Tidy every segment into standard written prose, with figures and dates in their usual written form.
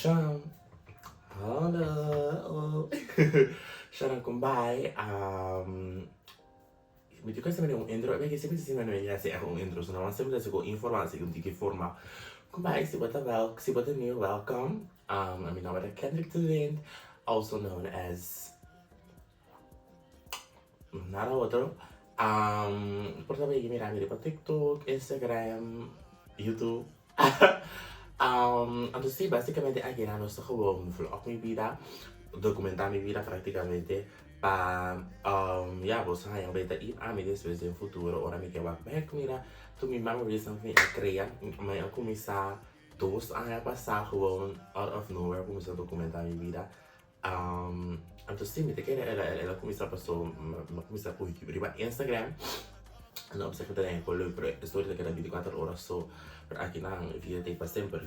Shan, hallo. Shan kom bai. Mi tin ku hasi un intro. E semper ta hasi mi hasi echt un intro. So nan semper ta hasi ku informatie un tiki formal. Kom bai, si bo ta wel, si bo ta nieuw, welkom. Mi nomber ta Kendrick de Wind, also known as nada otro. Por ta bay mira mi riba TikTok, Instagram, YouTube. Anto si, basicamente aki nan nos ta gewoon vlog mi bida, documenta mi bida practicamente pa ya boso haña un beta i ami despues den futuro ora mi ke wak bek mira tur mi memories nan ku mi a crea. Mi a cuminsa 2 aña pasa gewoon out of nowhere cuminsa documenta mi bida. Anto si mi ta kere el a cuminsa paso mi a cuminsa cu riba Instagram. No obstante cu ta den e leuk, pero e story ta keda 24 ora so. Pero aki nan e video ta pa semper.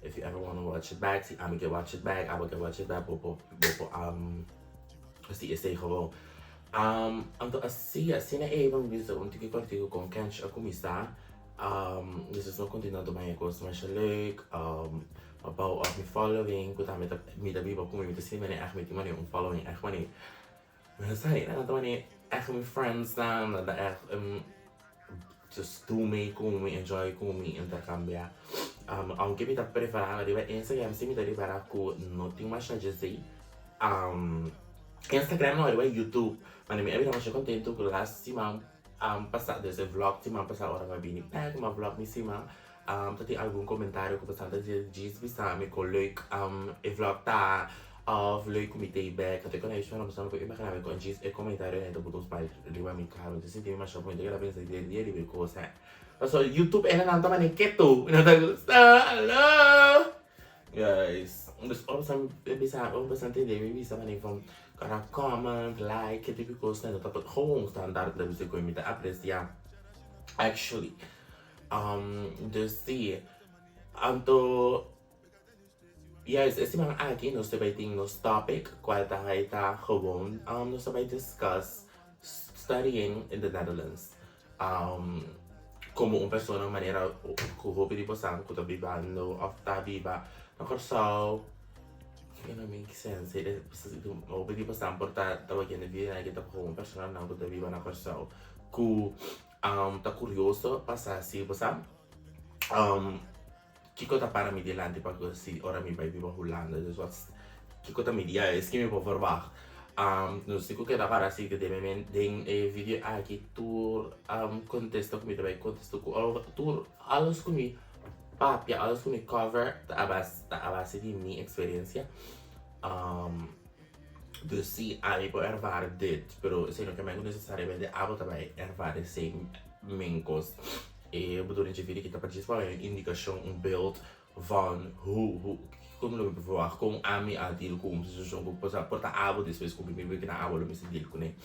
If you ever wanna watch it back, si ami ke watch it back, abo ke watch it back, bo por si esey gewoon. Anto asina, asina e mi bisa un tiki cortico con Kench a cuminsa. Dus nos a continua tuma e cos masha leuk. A bouw op mi following, cu tambe ta mi ta biba cu mi, mi ta sinti manera echt mi tin manera un following echt manera. Mi no sa, nan ta manera echt mi friends nan, nan ta echt just do me cu mi, enjoy cu mi, intercambia. Aunke mi ta prefera riba Instagram, si mi ta ripara cu no tin masha djesey. Instagram no, riba YouTube. Mane mi a bira masha contento cu last siman pasa, dus e vlog siman pasa ora mi a bini back, mi a vlog mi siman. Ta tin algun comentario cu bastante djis bisa mi con leuk e vlog ta of leuk cu mi ta back. Anto cu nan basta no por imagina mi con djis e comentario nan ta put un smile riba mi cara. Mi ta sinti mi masha bonito, mi ta pensa di dia riba e cos he. Paso YouTube e nan ta mane keto. Mi nan ta gusta, hallo. Guys, dus ora boso bisa, ora boso entende mi bisa mane van kara comment, like, e tipo cos nan ta gewoon standaard ta bisa cu mi ta aprecia actually. Dus si, anto juist e siman aki nos ta bay tin nos topic cual ta bay ta gewoon nos ta bay discuss studying in the Netherlands. Como un persona manera cu hopi di boso cu ta bibando of ta biba na Corsou, e no make sense. Hopi di boso por ta wak e video aki ta gewoon personanan cu ta biba na Corsou cu ta curioso pa sa si bo sa kico ta para mi dilanti pa si ora mi bay biba Hulanda. Dus wat kico ta mi dia es ki mi por verwacht. No si cu keda para si den den e video aki tur contesta cu mi ta bay contesta cu tur alles cu mi papia, alles cu mi cover ta a base di mi experiencia. Dus si ami por ervara dit, pero esey no ke men cu necesariamente abo ta bay ervara esey men cos. E bedoeling dje video aki ta pa djis pa un indicacion, un beeld van hoe con lo mi por verwacht, con ami a deal cu un situacion cu por ta abo despues cu mi wiki na abo lo mester deal cune.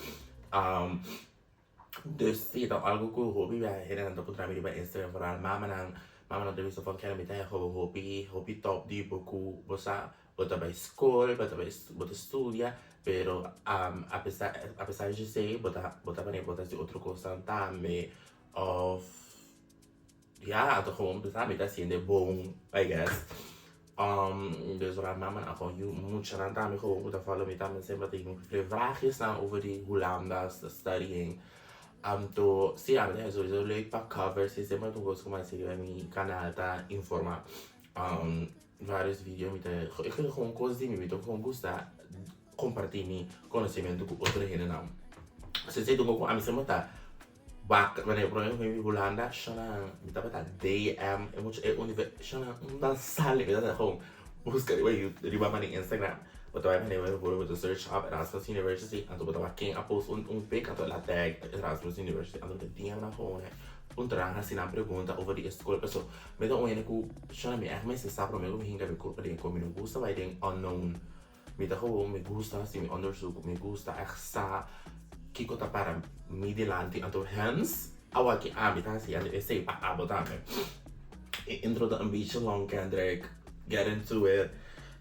Dus si ta algo cu hopi biaha hendenan ta puntra mi riba Instagram, vooral mamanan, mamanan ta bisa van kende mi ta haña gewoon hopi hopi top di bo cu bo sa bo ta bay school, bo ta bay bo ta studia, pero apesar di esey bo ta manera bo ta haci otro cosnan tambe of ya anto gewoon bo mi ta haciendo bon, I guess. Dus ora mamanan gewoon yu muchanan tambe gewoon cu ta follow mi tambe semper ta tin vraagjesnan over di Hulanda studying. Anto si ami ta haña sowieso leuk pa cover si semper ta un cos cu mi a haci riba mi canal ta informa varios video mi ta e gewoon cos di mi, mi ta gewoon gusta comparti mi conocimento cu otro hendenan. Esey ta un cu ami semper ta wak wanneer prome cu mi bin Hulanda shona mi tabata DM e mucha e univer shona unda sali mi tabata gewoon busca riba YouTube riba mane Instagram bo ta bay mane bo ta search up Erasmus University anto bo ta wak ken a post un pic anto el a tag Erasmus University anto mi ta DM nan gewoon puntra nan haci nan pregunta over di e school paso mi ta un hende cu shona mi echt mester sa prome cu mi hinca mi curpa den mi no gusta bay den unknown. Mi ta gewoon mi gusta haci mi onderzoek, mi gusta echt sa kico ta para mi dilanti. Anto hens awaki ami ta haci anto esey pa abo tambe. E intro ta un beetje long, Kendrick, get into it.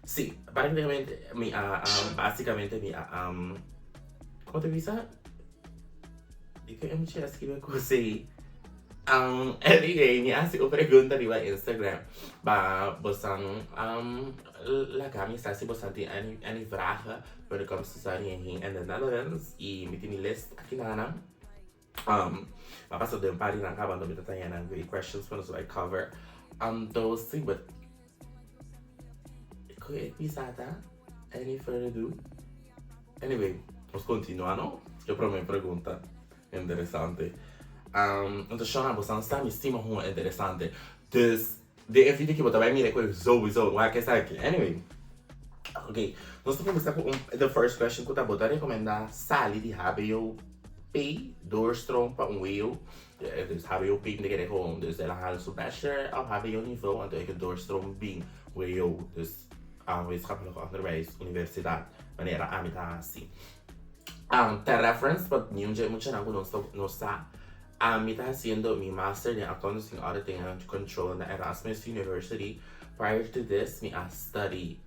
Si, practicamente mi a basicamente mi a como ta bisa? Dikon e muchacha a scribi cos ey? Anyway, mi a haci un pregunta riba Instagram pa bosan. laga mi sa si boso tin any any vragen when it comes to studying here in the Netherlands y mi tin mi list aki nan. Mi a pasa den un par di nan caba anto mi ta taña nan great questions pa nos bai cover. Anto si but cu e bisa ta any further ado? Anyway, nos continua no? E prome pregunta interesante. Anto Shona bo san sa mi stima hunga interesante. Dus den e video aki bo ta bai mira cu sowieso wak esaki. Anyway, ok, nos ta cuminsa cu un the first question cu ta bo ta recomenda sali di hbo P doorstroom pa un wo? Dus hbo P ta kere gewoon dus el a haal su bachelor op hbo niveau anto e ke doorstroom bin wo dus wetenschappelijk onderwijs universidad manera ami ta hasi. Ter reference pa niun dje muchanan ku nos no sa, ami ta hasiendo mi master den Accountancy and Auditing and Control na Erasmus University. Prior to this mi a study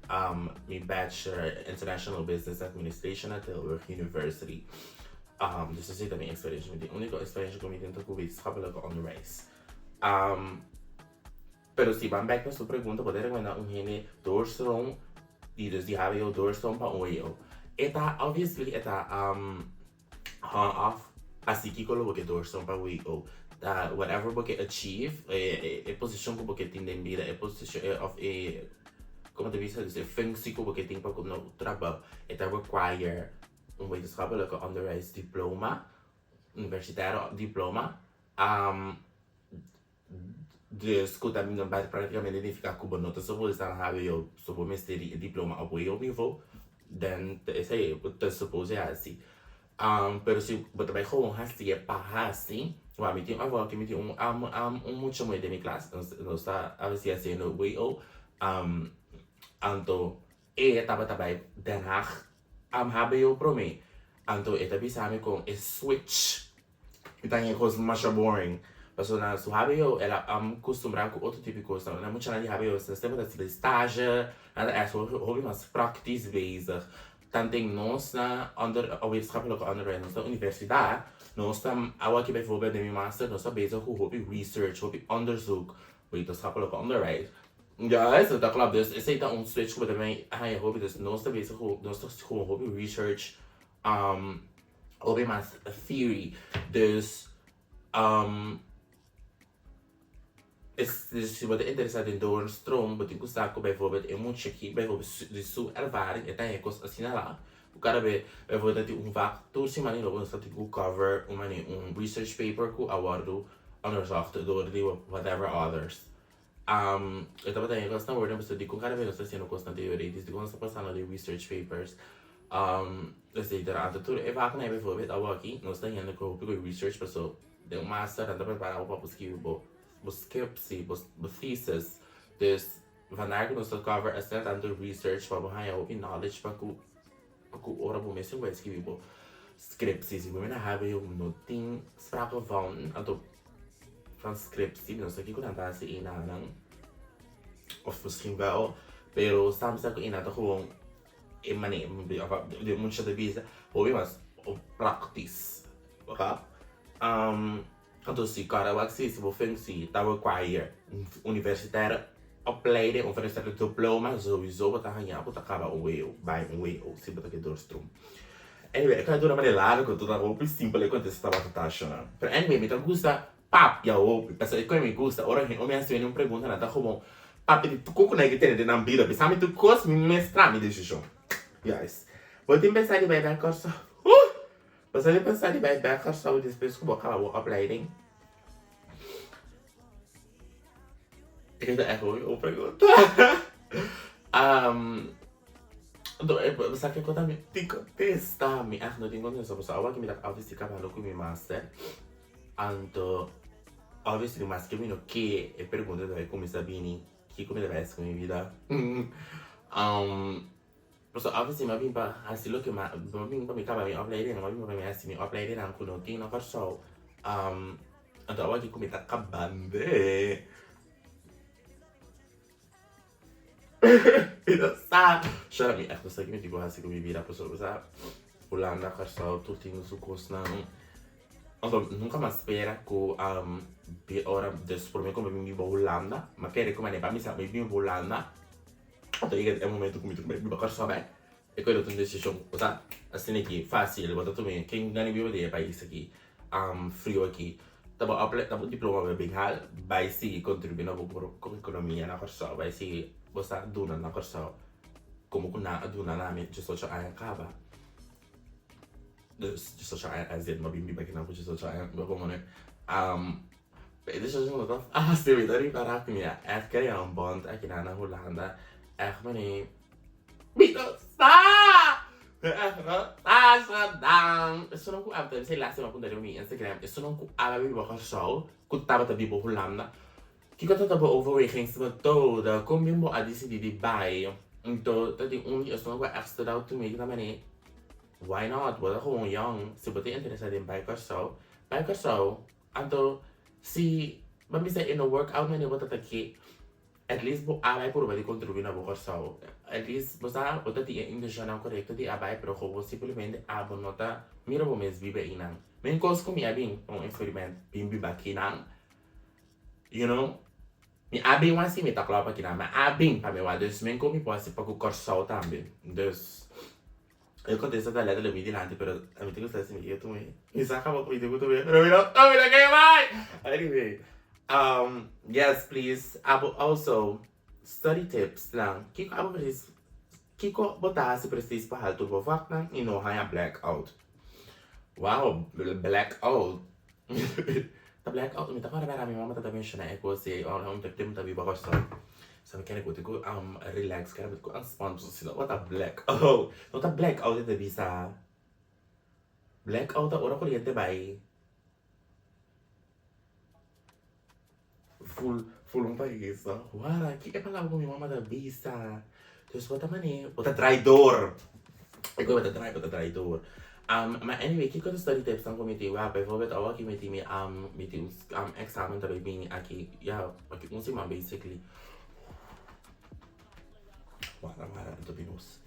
mi bachelor International Business Administration na Tilburg University. Dus esei ta mi experiencia. Mi tin unico experiencia ku mi tin ta ku wetenschappelijk onderwijs. Pero si ban bek na su pregunta, bo ta recomenda un hende doorstroom di dus di hbo doorstroom pa un WO? E ta obviously e ta hang af asi kiko lo bo ke doorstroom pa WO. Ta whatever bo ke achieve, e posicion ku bo ke tin den bida, e posicion of e como ta bisa dus e functie ku bo ke tin pa ku no trabou, e ta require un wetenschappelijke onderwijsdiploma, universitaire diploma. Dus ku ta bai praktikamente nifiká ku bo no ta supose ta na hbo, so bo mester di e diploma op WO nivo, den ta esei bo ta supose hasi. Pero si bo ta bai gewoon hasié pa hasi, wak mi tin awor aki mi tin un un mucha muhé den mi klas, nos ta hasi hasiendo WO, anto e tabata bai Den Haag hbo promé, anto e ta bisa mi kon e switch. Mi ta haña kos masha boring. Pasobra na su hbo el a kustumbrá ku otro tipo di kosnan. Na muchanan di hbo nan ta hasi stage, nan ta ègt hopi mas praktisch bezig. Tanten nos na onder wetenschappelijke onderwijs, nos na universidat, nos ta awor aki bijvoorbeeld den mi master nos ta bezig ku hopi research, hopi onderzoek, wetenschappelijke onderwijs. Ja, eso ta klopt. Dus esei ta un switch ku bo ta haña hopi. Dus nos ta bezig ku, nos ta gewoon hopi research. Hopi mas theory dus si bo ta interesa den doorstroom bo tin ku sa ku bijvoorbeeld e mucha aki bijvoorbeeld di su ervaring e ta haña kos asina la ku kada be bijvoorbeeld ta tin un vak tur siman di nobo nos ta tin ku cover un mane un research paper ku a wòrdu onderzocht door di whatever others E tabata haña kos ta wòrdu pasobra dikon kada bes nos ta hasiendo kosnan teoretisch dikon nos ta pasando den research papers etcetera. Anto tur e vaknan ei bijvoorbeeld awoki nos ta hende ku hopi ku research paso den un master nan ta prepara bo pa bo skibi bo bo scriptie bo bo thesis dus vandaar ku nos ta cover asina tantu research pa bo haña hopi knowledge pa ku pa ku ora bo mester bai skibi bo scriptie si bo mira hbo no tin sprake van anto van scriptie mi no sa kiko nan ta hasi einanan of misschien wel pero sa mi sa ku einan ta gewoon e mane di mucha ta bisa hopi mas praktisch oké anto si kòrda wak si si bo functie ta require un universitaire opleiding of universitaire diploma souiso bo ta haña bo ta kaba un WO bai un WO si bo ta ke doorstroom. Anyway e ta dura manera largo ta hopi simpel e kontesta tabata ta shona pero anyway mi ta gusta papia hopi pasobra e koe mi gusta ora mi hasi un pregunta nan ta como papia di tur ku nan ke tene den nan bida bisa mi tur kos mi mes traha mi desishon guys bo tin pensa di bai bek Kòrsou huh bo sa tin pensa di bai bek Kòrsou despues ku bo kaba bo opleiding e ta ègt hopi un pregunta Bo sa kiko ta mi tin kontesta mi ègt no tin kontesta pasobra awa ki mi ta obviously kabando ku mi master anto obviously maske mi no ke e pregunta ta bai kuminsá bini kiko mi ta bai hasi ku mi bida pasobra obviously mi a bin pa hasi loke mi a bin pa mi kaba mi opleiding mi a bin pa mi hasi mi opleidingnan ku no tin na Kòrsou anto awa ki ku mi ta kabando. Mi no sa. Shora mi echt no sa ki mi tin ku hasi ku mi bida pasobra bo sa Hulanda, Kòrsou tur tin su kosnan. Anto nunka mi a spera ku di ora des promé ku mi bin biba Hulanda, mi a kere ku manera pa mi sa mi bin biba Hulanda. Anto yega e momento ku mi ta biba Kòrsou bèk, e kos lo ta un desishon, bo sa, asina aki, fásil, bo ta tuma ken gana biba den e pais aki, frio aki, ta bo ople, ta bo diploma bai bin hal, bai sigui kontribuí na bo ekonomia na Kòrsou, bai sigui, bo sa, duna na Kòrsou, komo ku nan a duna na mi diesocho aña kaba. Dus diesocho aña a zet, mi a bin biba akinan ku diesocho aña, bo komo ne. E desishon no ta fásil, mi ta ripará ku mi a ègt krea un bond akinan na Hulanda, ègt manera mi no sa! Mi ègt no sa Sradam! Esunnan ku a, ta bisa e lástima ku ta riba mi Instagram, esunnan ku a biba Kòrsou ku tabata biba Hulanda, kiko ta ta bo overwegingsmethode? Kon bin bo a disidí di bai? Anto ta tin un di esunnan ku a ègt stood out to mi ku ta manera, why not? Bo ta gewoon yòn, si bo ta interesá den bai Kòrsou, bai Kòrsou! Anto si bo bisa e no work out mane bo ta ta ke at least bo a bai purba di contribui na bo Kòrsou at least bo sa bo ta tin e intenshonnan korekto di a bai pero bo simplemente abo no ta mira bo mes biba einan men kos ku mi a bin pa un experiment bin biba akinan you know mi a bin wak si mi ta kla pa kinan mi a bin pa mi wak dus men ku mi por hasi pa ku Kòrsou tambe dus. E contesta ta letterlijk mi dilanti pero a mi ta gusta si mi kier tuma e. Mi sa caba cu mi tin cu tuma e pero mi no tuma mi no ke bai. Anyway, yes please abo also study tips nan kiko abo precies kiko bo ta haci precies pa haal tur bo vaknan y no haña black out. Wow black out ta black out mi ta acorda mi mama ta menciona e cos ey ora mi ta biba Kòrsou. Sa mi kere ku ku relax kere ku ontspan pasobra si no bo ta black out. No ta black out e ta bisa. Black out ta ora koriente bai ful ful un pais no. Wara ki e palabra ku mi mama ta bisa. Dus bo ta mane bo ta draai door. E ku bo ta draai bo ta draai door. Ma anyway kiko ta study tips nan ku mi tin? Wèl bijvoorbeeld awo aki mi tin mi mi tin un examen ta bai bini aki ya aki un siman basically. Wara wara anto mi nos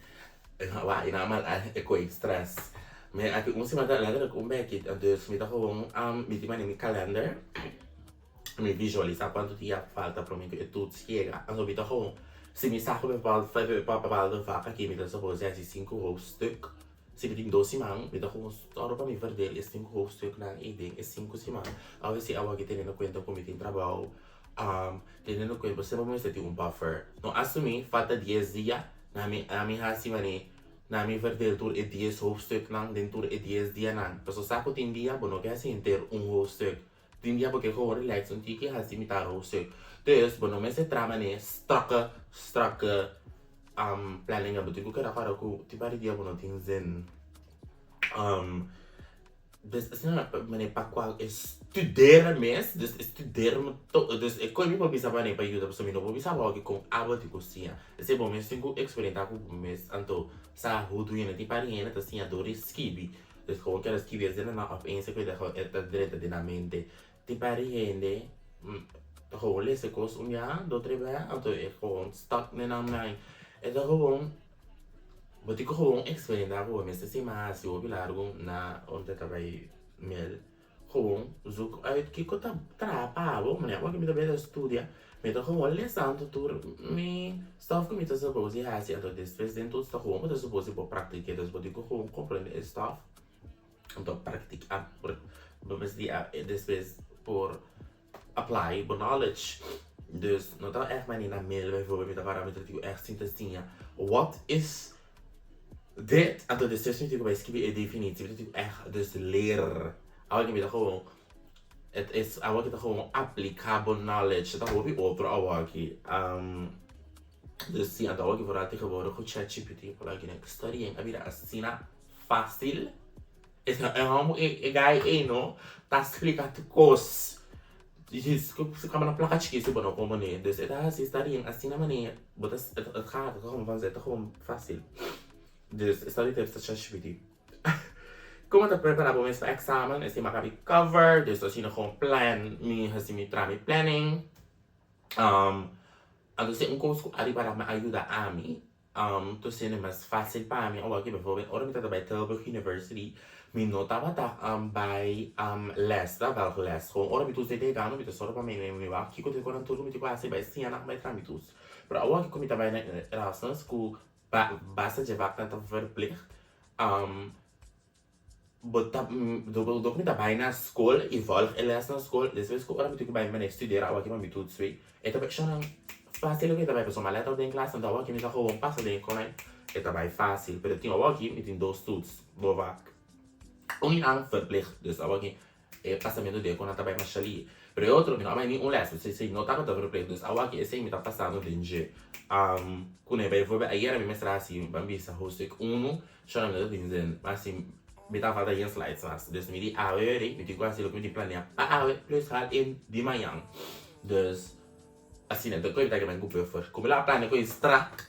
wak i nan mal e koe stress. Mi aki un siman ta letterlijk un beki dus mi ta gewoon mi tin mane mi kalender mi visualisa cuanto dia falta prome cu e toets yega anto mi ta gewoon si mi sa cu bepaalde vak aki mi ta suppose haci sinku hoofdstuk si mi tin dos siman mi ta gewoon stòrp pa mi verdeel e sinku hoofdstuknan ey den e sinku siman obviously awor aki teniendo cuenta cu mi tin trabao teniendo cuenta semper mi mester tin un buffer no asumi falta dies dia na mi na mi haci mane na mi verdeel tur e dies hoofdstuknan den tur e dies dianan pasobra sa cu tin dia bo no ke haci henter un hoofdstuk. Tin dia bo ke gewoon relax un tiki hasi mitar hoofdstuk. Dus bo no mester traha manera strakke strakke planningen. Bo tin ku keda kòrda ku tin par di dia bo no tin zin. Dus asina manera pa kual e studeren mes, dus e studeren dus e koe mi por bisa manera pa yuda pasobra mi no por bisa bo awor kon abo tin ku siña. Esei bo mes tin ku eksperimenta ku bo mes anto sa hoe doe je het. Tin par di hende ta siña dor di skibi. Dus gewoon kere skibi e zinnennan of eens ku e ta drenta den nan mente. Tin par di hende ta gewoon lesa e kos un bia, dos, tres bia, anto e gewoon stuck den nan mind. E ta gewoon, bo tin ku gewoon eksperimenta ku bo mester sima hasi hopi largu na unda ta bai mel. Gewoon zoek uit kiko ta traha pa bo. Manera ora ku mi ta bira studia, mi ta gewoon lesa anto tur mi stof ku mi ta suppose di hasi. Anto despues den tur stof gewoon bo ta suppose di por praktik'é. Dus bo tin ku gewoon komprende e stof anto praktika por bo mester di despues por apply bo knowledge. Dus no ta ègt manera na mail bijvoorbeeld mi ta para mi ta tin ku ègt sinta siña wat is dit. Anto despues mi tin ku bai skibi e definitie, mi ta tin ku ègt dus leer. Awor ki mi ta gewoon het is awor ki ta gewoon aplica bo knowledge. Ta hopi otro awor aki. Dus si anto awor ki vooral tegenwoordig ku ChatGPT por aki nen studying a bira asina fácil. E hòmber e guy ei no ta splika tur kos. Si kaba na plaka chikis bo no komponé. Dus e ta hasi studying asina manera bo ta et gaat het gewoon vanzelf, het ta gewoon fácil. Dus e study tips ta ChatGPT. Komo ta prepará bo mes pa èksamen? Esei mi a kabi cover. Dus asina gewoon plan mi hasi mi traha mi planning. Anto si un kos ku a ripará mi a yuda ami. Ta siendo mas fácil pa mi awor ki bijvoorbeeld ora mi tabata bai Tilburg University mi no tabata bai les ta wel les gewoon ora mi toets deed gano mi ta sòru pa mi mi wak kiko ta konan tur ku mi tin ku hasi bai siña nan bai traha mi toets. Pero awor ku mi ta bai na Erasmus ku basta dje vaknan ta verplicht, bo ta dor ku mi ta bai na skol i volg e les na skol, despues ku ora mi tin ku bai manera studera awor aki pa mi toets wei, e ta bai shonnan fácil loke e ta bai pasobra mi a lèt òf den klas anto awor aki mi ta gewoon pasa den e konai e ta bai fácil. Pero tin awor aki mi tin dos toets bo wak un i nan verplicht dus awor aki E pasamentu di e konan ta bai masha lihe. Pero e otro mi no a bai ni un les, esei no tabata verplicht. Dus awa aki esei mi ta pasando den dje. Kuné bijvoorbeeld ayera mi mester a hasi, ban bisa, hoofdstuk unu, shona mi no ta tin zin, ma si mi ta falta yen slides mas. Dus mi di awe weri, mi tin ku hasi loke mi tin planea pa awe plus haal in di mañan. Dus asina, ta koe mi ta keda ku buffer. Ku mi lo a plania koe strak.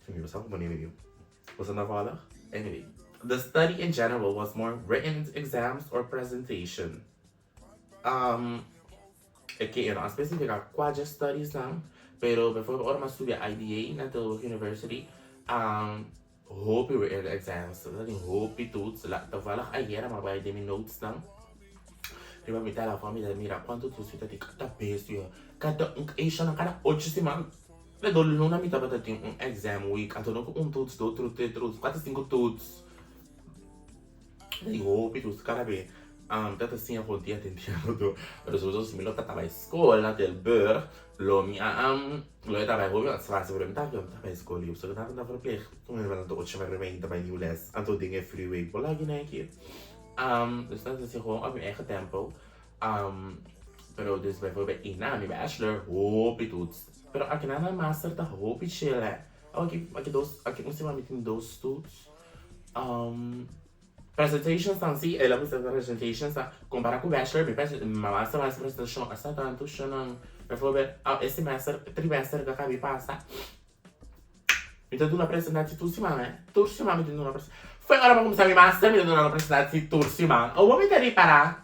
Mi bo sa ku pone mi yu. Was dat toevallig? Anyway. The study in general was more written exams or presentation. E ke e no a specifica cua dje studies nan, pero bijvoorbeeld ora mi a studia IDA na Tilburg University, hopi written exams, ta tin hopi toets. Toevallig ayera mi a bai den mi notes nan riba mi telefon mi ta mira cuanto toets mi ta tin cada bes yo, cada un, cada ocho siman. Na do luna mi tabata tin un exam week, anto no ku un toets, do toets, tres toets, kuater, sinku toets. Ta di hopi toets kada be. Mi tabata siña kon dia den dia no do. Pero soso si mi lo tabata bai skol na Tilburg, lo mi a lo e tabata hopi mas fácil, pero mi tabata mi tabata bai skol yo, pasobra mi tabata verplicht. Mi tabata lanta ocho mei mi ta bai nieuw les, anto den e freeway por lagi na aki. Dus tabata siña gewoon op mi eigen tempo. Pero dus bijvoorbeeld ina mi bachelor hopi toets. Pero aki na na master ta hopi chill hè. Aki aki dos aki un siman mi tin dos toets. Presentations dan si el a bisa presentations ta compara cu bachelor mi pres mi master mas presentacion a sa tanto shonan bijvoorbeeld e semester trimester cu a cabi pasa. Mi ta duna presentatie tur siman hè. Tur siman mi ta duna presentatie. Fo'i ora mi a kuminsá mi master mi ta duna presentatie tur siman. Awor mi ta ripará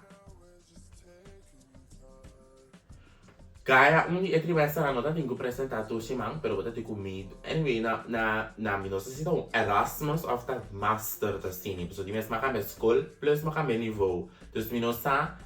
Gaya un di e trimesternan no ta tin ku presentá tur siman pero bo ta tin ku mi anyway na na na mi no sa si ta un Erasmus òf ta master ta asina pasobra di mes mi a kambia skol plus mi a kambia nivo dus mi no sa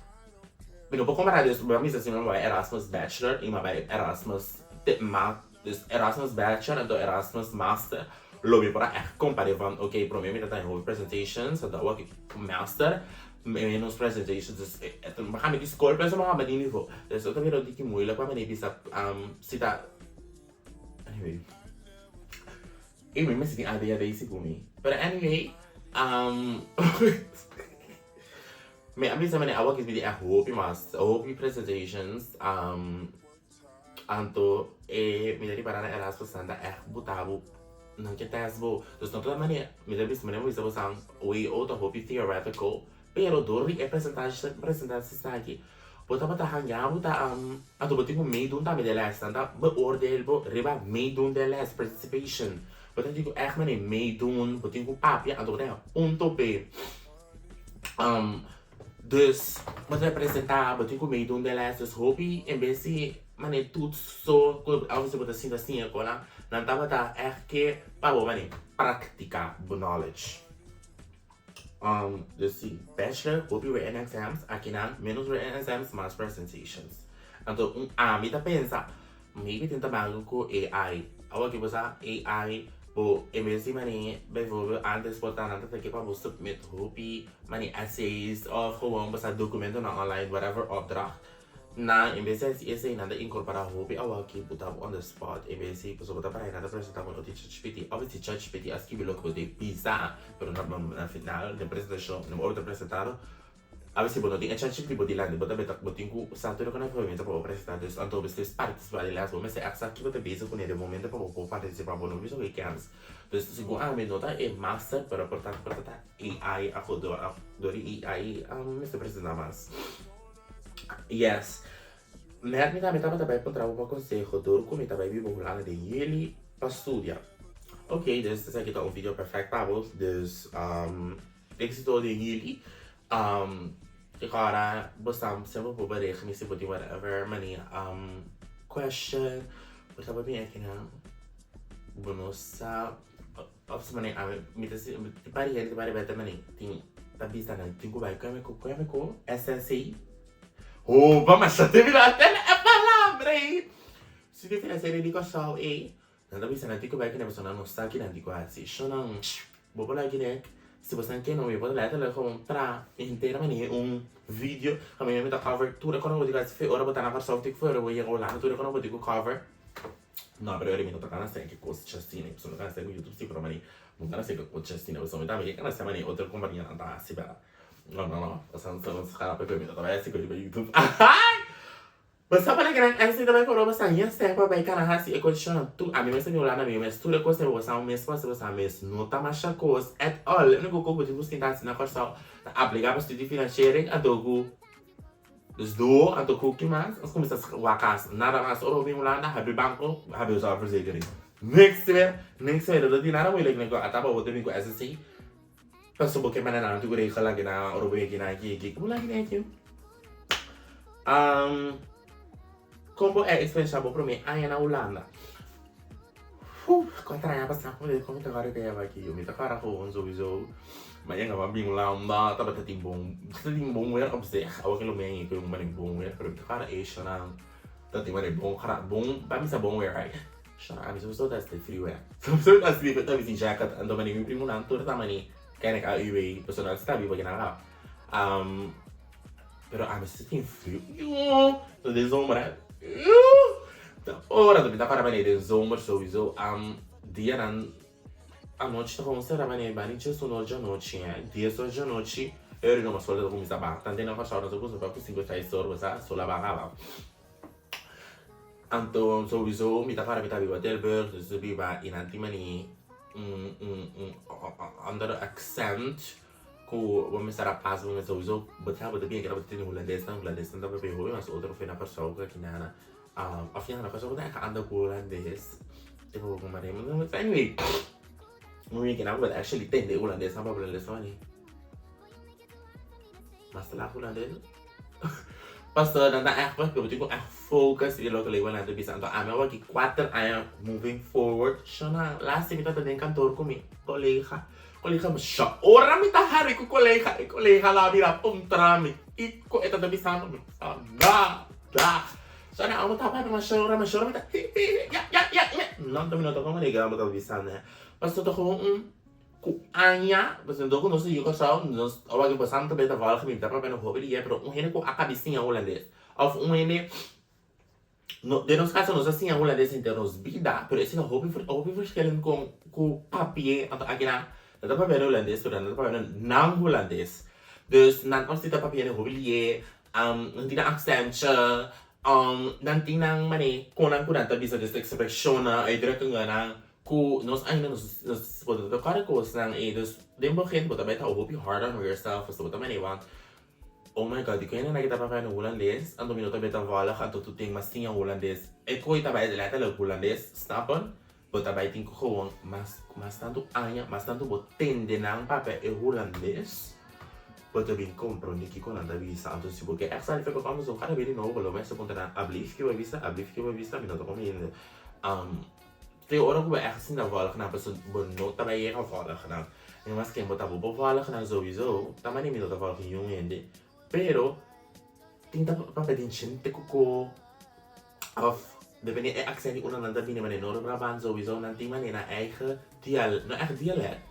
mi no por kompará dus bo a bisa si mi a bai Erasmus bachelor i mi a bai Erasmus ma Dus Erasmus Bachelor anto Erasmus Master lo mi por a echt compare van ok prome mi ta taña hopi presentations anto awor aki Master menos presentations dus mi a di school pero mi a di nivo dus ta bira un tiki moeilijk pa mi bisa si ta anyway mi mester tin ADHD segun mi pero anyway mi a bisa manera awor aki mi tin echt hopi mas hopi presentations. Anto e mi ta ripará na Erasmus nan ta ègt buta bo, nan ke tèst bo. Dus no ta manera, mi ta bisa manera mi bisa bo san WO ta hopi theoretical, pero dor di e presentashi presentaties aki bo tabata hanja bo ta anto bo tin ku meedun tambe den les, nan ta beoordeel bo riba meedun den les, participation. Bo ta tin ku ègt manera meedun, bo tin ku papia anto bo ta haña punto p'e. Dus, bo ta representá, bo tin ku meidun den les, dus hopi en bes di manera toets so ku obviously bo ta sinta siña kon nan, nan tabata ègt ke pa bo manera praktiká bo knowledge. Dus si, bachelor hopi written exams, akinan menos written exams mas presentations. Anto un ami ta pensa Maybe tin ta banga ku AI. Awor ki bo sa AI bo en bes di mane bijvoorbeeld antes por ta nan ta ke pa bo submit hopi mane essays of gewoon bo sa documentonan online whatever opdracht nan en bes di hasi esey nan ta incorpora hopi awor ki bo ta on the spot en bes di pasobra bo ta para nan ta presenta ku otro chatgpt obviously chatgpt a skibi loke bo ta bisa pero na final den presentacion ora bo ta presentado Awe si bo no tin e chènchi di bo dilanti bo ta beta bo tin ku sa tur e konekshon pa bo presentá dus anto bo mester partisipá di lès bo mester èk sa kiko ta bezig kuné den momento pa bo por partisipá bo no bisa ku e kèns dus segun ami no ta e master pero por ta por ta ta AI afo dor dor di AI mester presentá mas yes nèt mi tambe tabata bai puntra bo pa konseho dor ku mi ta bai biba Hulanda den yüli pa studia ok dus esaki ta un video perfèkt pa bo dus. Éxito den jullie. Ik ora bo sa semper por bericht mi si bo tin whatever mani question bo ta papia akinan bo no sa of si mani ami mi ta si tin par di hende tin par di beta mani tin ta bisa nan tin ku bai kome ku kome ku SSC hopa masha te bira tene e palabra ei. Studio Financiero di Kòrsou ei, nan ta bisa nan tin ku bai kende pasobra nan no sa ki nan tin ku hasi. Shonnan, bo por like nek, si boso nan ke no mi por letterlijk gewoon traha henter manera un video kaminda mi ta cover tur e kos ku bo tin ku hasi fe ora bo ta na Kòrsou tin ku fe ora bo yega Hulanda tur e kos ku bo tin ku cover. No, pero mi no ta gana sèn ki kos chasina, pasobra mi ta gana sèn ku YouTube si, pero mane no gana sèn ku kos chasina, pasobra mi tambe ke gana sèn mane otro kompanianan ta hasi bèrdad. No, no, no, pasobra nos gana p'e mi no ta bai hasi ku riba YouTube. Ahay! Bo sa para gran esei ta bai koro bo sa hia sèn pa bai kana hasi e kondishonnan tur ami mes ta bin Hulanda mi mes tur e kos ei bo sa un mes pasa bo sa mes no ta masha kos at all e uniko kos ku bo tin ku sinta hasi na Kòrsou ta apliká pa studie financiering anto ku Dus do, anto ku ki mas? Nos kuminsá wak kas, nada mas. Ora bo bin Hulanda, habri banko, habri zorgverzekering. Niks meer, niks meer. No tin nada moeilijk nen ku ata bo ta bin ku SSC. Pasobra bo ke manda nan tur regel aki nan, ora bo yega aki, aki, aki. Bo laki den aki. Kon bo a eksperensha bo promé aña na Hulanda? Uf, kuater aña pasá, kon mi ta kòrda ku aki? Mi ta kòrda gewoon souiso, mi a yega pa bin Hulanda, tabata tin bon, tabata tin bon weer op zich, awor ke lo mi a yega ku un bon weer, pero mi ta kòrda e shonnan ta tin manera bon, bon, pa mi sa bon weer ai, shonnan ami souiso ta hasi friu eh, souiso ta hasi friu, ta bisti jacket, anto manera mi primonan tur ta manera kende a ui, pasobra nan si ta biba kinan kaba. Pero ami si tin frio. So den zomer hè. Ta ora mi ta para manera den zomer sowieso. Dianan anochi ta gewoon sera manera bani djes un or djanochi hè. Dies or djanochi e ora no sol ta kuminsa baha. Tantu na Kòrsou nos a kuminsa pa ku sinku seis or bo sa sol a baha kaba. Anto sowieso mi ta para mi ta biba Tilburg dus mi biba i nan tin mani un un un andere accent. Ku bo mester a pas bo mes sowieso bo ta bo ta bien keda bo ta tende hulandesnan hulandesnan ta papia hopi mas otro fe na Kòrsou ku aki nana òf ya na Kòrsou bo ta eka anda ku hulandes tipo bo mare anyway bo bien keda bo ta actually tende hulandesnan papia hulandes ta wani mas ta laga hulandes pasobra nan ta ègt papia bo tin ku ègt focus riba loke nan ta bisa anto ami awor aki kuater aña moving forward shona laatste mi tabata den kantoor ku mi kolega. Kolega mi sha ora mi ta hari ku kolega e kolega la bira puntra mi kiko e ta ta bisando mi sa nada sa na amo ta papia masha ora masha ora mi ta hi hi hi ya ya ya ya no ta mi no ta komo nigga amo ta bisando he pasobra ta komo un ku aña pasobra dor ku nos a yu Kòrsou nos a wak pasando ta beta vòlg mi ta papia no hopi di ye pero un hende ku a kabisiña hulandes òf un hende No, den nos caso nos a siña Hulandes henter nos bida, pero esei ta hopi hopi verschillend con cu papia, anto aki nan nan ta papia Hulandes pero nan ta papia nan Hulandes. Dus nan os ta papia hopi lié, nan tin nan accentje, nan tin nan manera con nan cu nan ta bisa, dus expresionnan, uitdrukkingennan cu nos ainda nos nos bo ta toca cosnan ei, dus den begin bo ta bay ta hopi hard on yourself pasobra bo ta manera want Oh my God, dikon e nana ki ta papia na Hulandes, anto mi no ta beta vòlg, anto tu tin mas siña Hulandes. E koe ta bai letterlijk Hulandes, snappen? Bo ta bai tin ku gewoon mas mas tantu aña, mas tantu bo tende nan papia e Hulandes, bo ta bin komprondé kiko nan ta bisa. Anto si bo ke ègt sali for bo comfort zone, kada bes di nobo bo lo mester puntra nan, ablief ki bo bisa, ablief ki bo bisa, mi no ta komprende. Te ora ku bo ègt sinta vòlg nan, pasobra bo no ta bai yega vòlg nan. I maske bo ta bo por vòlg nan souiso, ta manera mi no ta vòlg niun hende, pero tin ta papia den chente koko òf depende e aksent di unda nan ta bini, manera Noord-Brabant souiso nan tin manera nan eigen dial, no ègt dialèkt,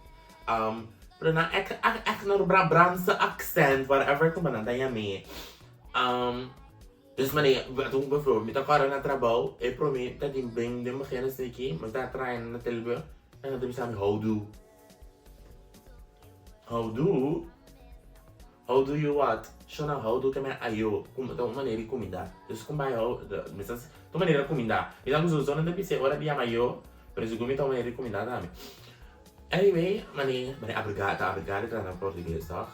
pero nan ègt ègt Noord-Brabantse aksent, whatever ku nan ta yam'é. Dus manera, toen bijvoorbeeld mi ta kòrda na trabou, e promé ta tin ben den begin esaki, mi ta traha na Tilburg, en nan ta bisa mi houdoe. Houdoe? How do you what? Shona houdoe ke men ayo, ta un manera di kuminda. Dus kon bai hou, mi sa, ta un manera di kuminda. Mi sa ku sowieso nan ta bisa ora di yama ayo, pero sigur mi ta un manera di kuminda tambe. Anyway, manera, manera abrigado, ta abrigado ta na portugues toch?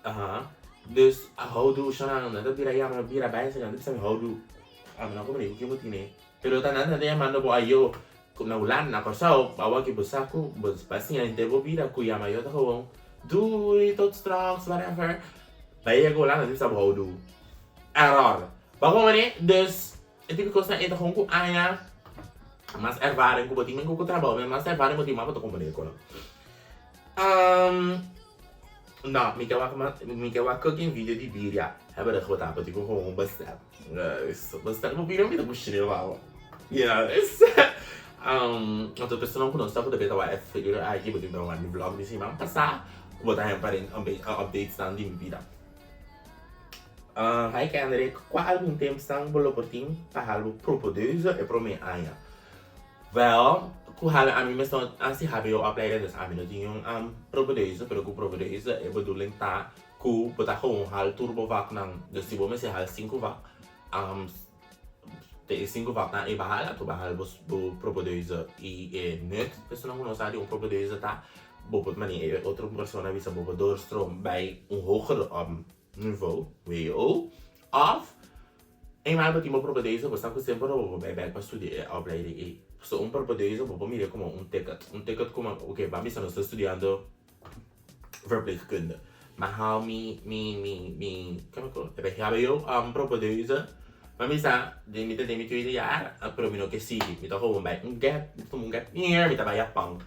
Aha. Dus a houdoe shona nan ta bira yama bira bai nan ta bisa mi houdoe. Ami no komprende ku ke bo tine. Pero ta nan ta yamando bo ayo ku na Hulanda na Kòrsou awor ki bo sa ku bo a siña henter bo bida ku yama ayo ta gewoon doei tot straks whatever. Bai yega Hulanda nan ta bisa bo houdoe. Error. Bo a komprende? Dus e tipo kosnan ei ta gewoon ku aña mas ervaring ku bo tin men ku trabou mas ervaring bo tin mas bo ta komprende e kosnan. No, mi ke wak mi ke wak cooking video di birria. Hebben de goed aan, want ik wil gewoon bestellen. Dus bestel mo birria mi ta kushina wawa. Yes. Anto personan ku no sa ku ta beta wak e video aki bo tin ta wak mi vlog di siman pasá ku bo ta haña pa den updates nan di mi bida. Hi Kendrick, kua algun tempsnan bo lo por tin pa hal bo propedeuse e prome aña? Wel, ku hal ami mes no hasi hbo opleiding dus ami no tin un propedeuse, pero ku propedeuse e bedoeling ta ku bo ta gewoon hal tur bo vaknan. Dus si bo mester hal sinku vak, te e sinku vaknan ei bo hal, anto bo hal bo propedeuse i e nut. Personan ku no sa di un propedeuse ta, bo por mane e otro persona bisa bo por doorstroom bai un hoger Niveau, WO, òf eenmaal bo tin bo propedeuse bo sa ku semper lo bo bai bèk pa studia e opleiding ei. So un propedeuse bo por mira komo un ticket, un ticket komo oke ban bisa nos ta studiando verpleegkunde, mi a haal mi mi mi mi kiko mi e bai hbo propedeuse, ban bisa den mi ta den mi tweede jaar pero mi no ke sigui mi ta gewoon bai un gap mi ta tuma un gap year mi ta bai Japan.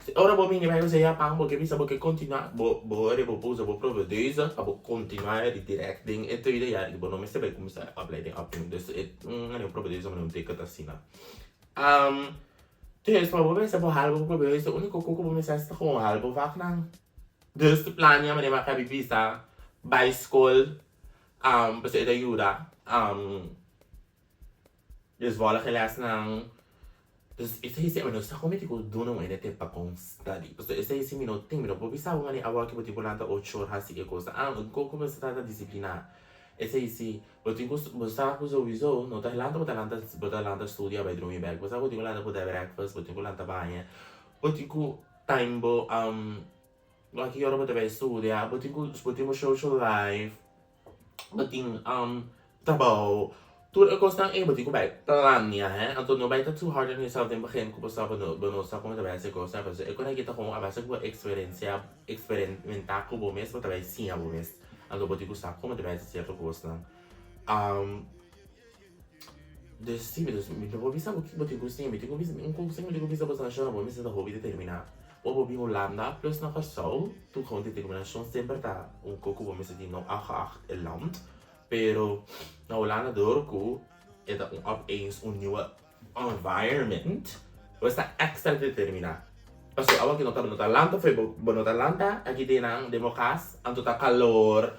Si ora bo bini bai usa Japan bo ke bisa bo ke kontinua bo bo ora bo por usa bo propedeuse pa bo kontinua di direct den e tweede jaar i bo no mester bai kuminsá e opleiding opnieuw. Dus e un un propedeuse manera un ticket asina. Dus pa bo mester bo hal bo propedeuse uniko ku bo mester hasi ta gewoon hal bo vaknan. Dus plania manera bo a kabi bisa bai skol pasobra e ta yuda. Dus volg e lesnan. Dus esei si mi no sa kon mi tin ku duna un hende tep pa kon study. Pasobra esei si mi no tin, mi no por bisa bo manera awor ke bo tin ku lanta ocho or hasi e kos. Ah, kon ku bo ta trata disipliná. Esei si, bo tin ku, bo sa ku souiso no ta lanta bo ta lanta, bo ta lanta studia bai drumi bèk. Bo sa ku bo tin ku lanta por da breakfast, bo tin ku lanta baña, bo tin ku time bo, aki ora bo ta bai studia, bo tin ku, bo tin bo social life. Bo tin trabou, tur e kosnan ei bo tin ku bai plania he, anto no bai ta too hard on yourself den begin ku bo sa bo no sa komo ta bai hasi e kosnan pasobra e kos aki ta komo a base ku bo eksperensia, eksperimenta ku bo mes bo ta bai siña bo mes, anto bo tin ku sa komo ta bai hasi sierto kosnan. Dus si, dus mi no por bisa bo ki bo tin ku siña, mi tin ku bisa, un kos mi tin ku bisa bo Sanshona, bo mester ta hopi determiná. Ora bo bin Hulanda plus na Kòrsou, tur gewoon determinashon semper ta un kos ku bo mester tin, no afgeacht e land, pero na Hulanda dor ku e ta un opeens un nieuwe environment, bo ta extra determiná. Pasobra awor ki no ta no ta lanta fo'i bo, bo no ta lanta aki den nan den bo kas, anto ta kalor,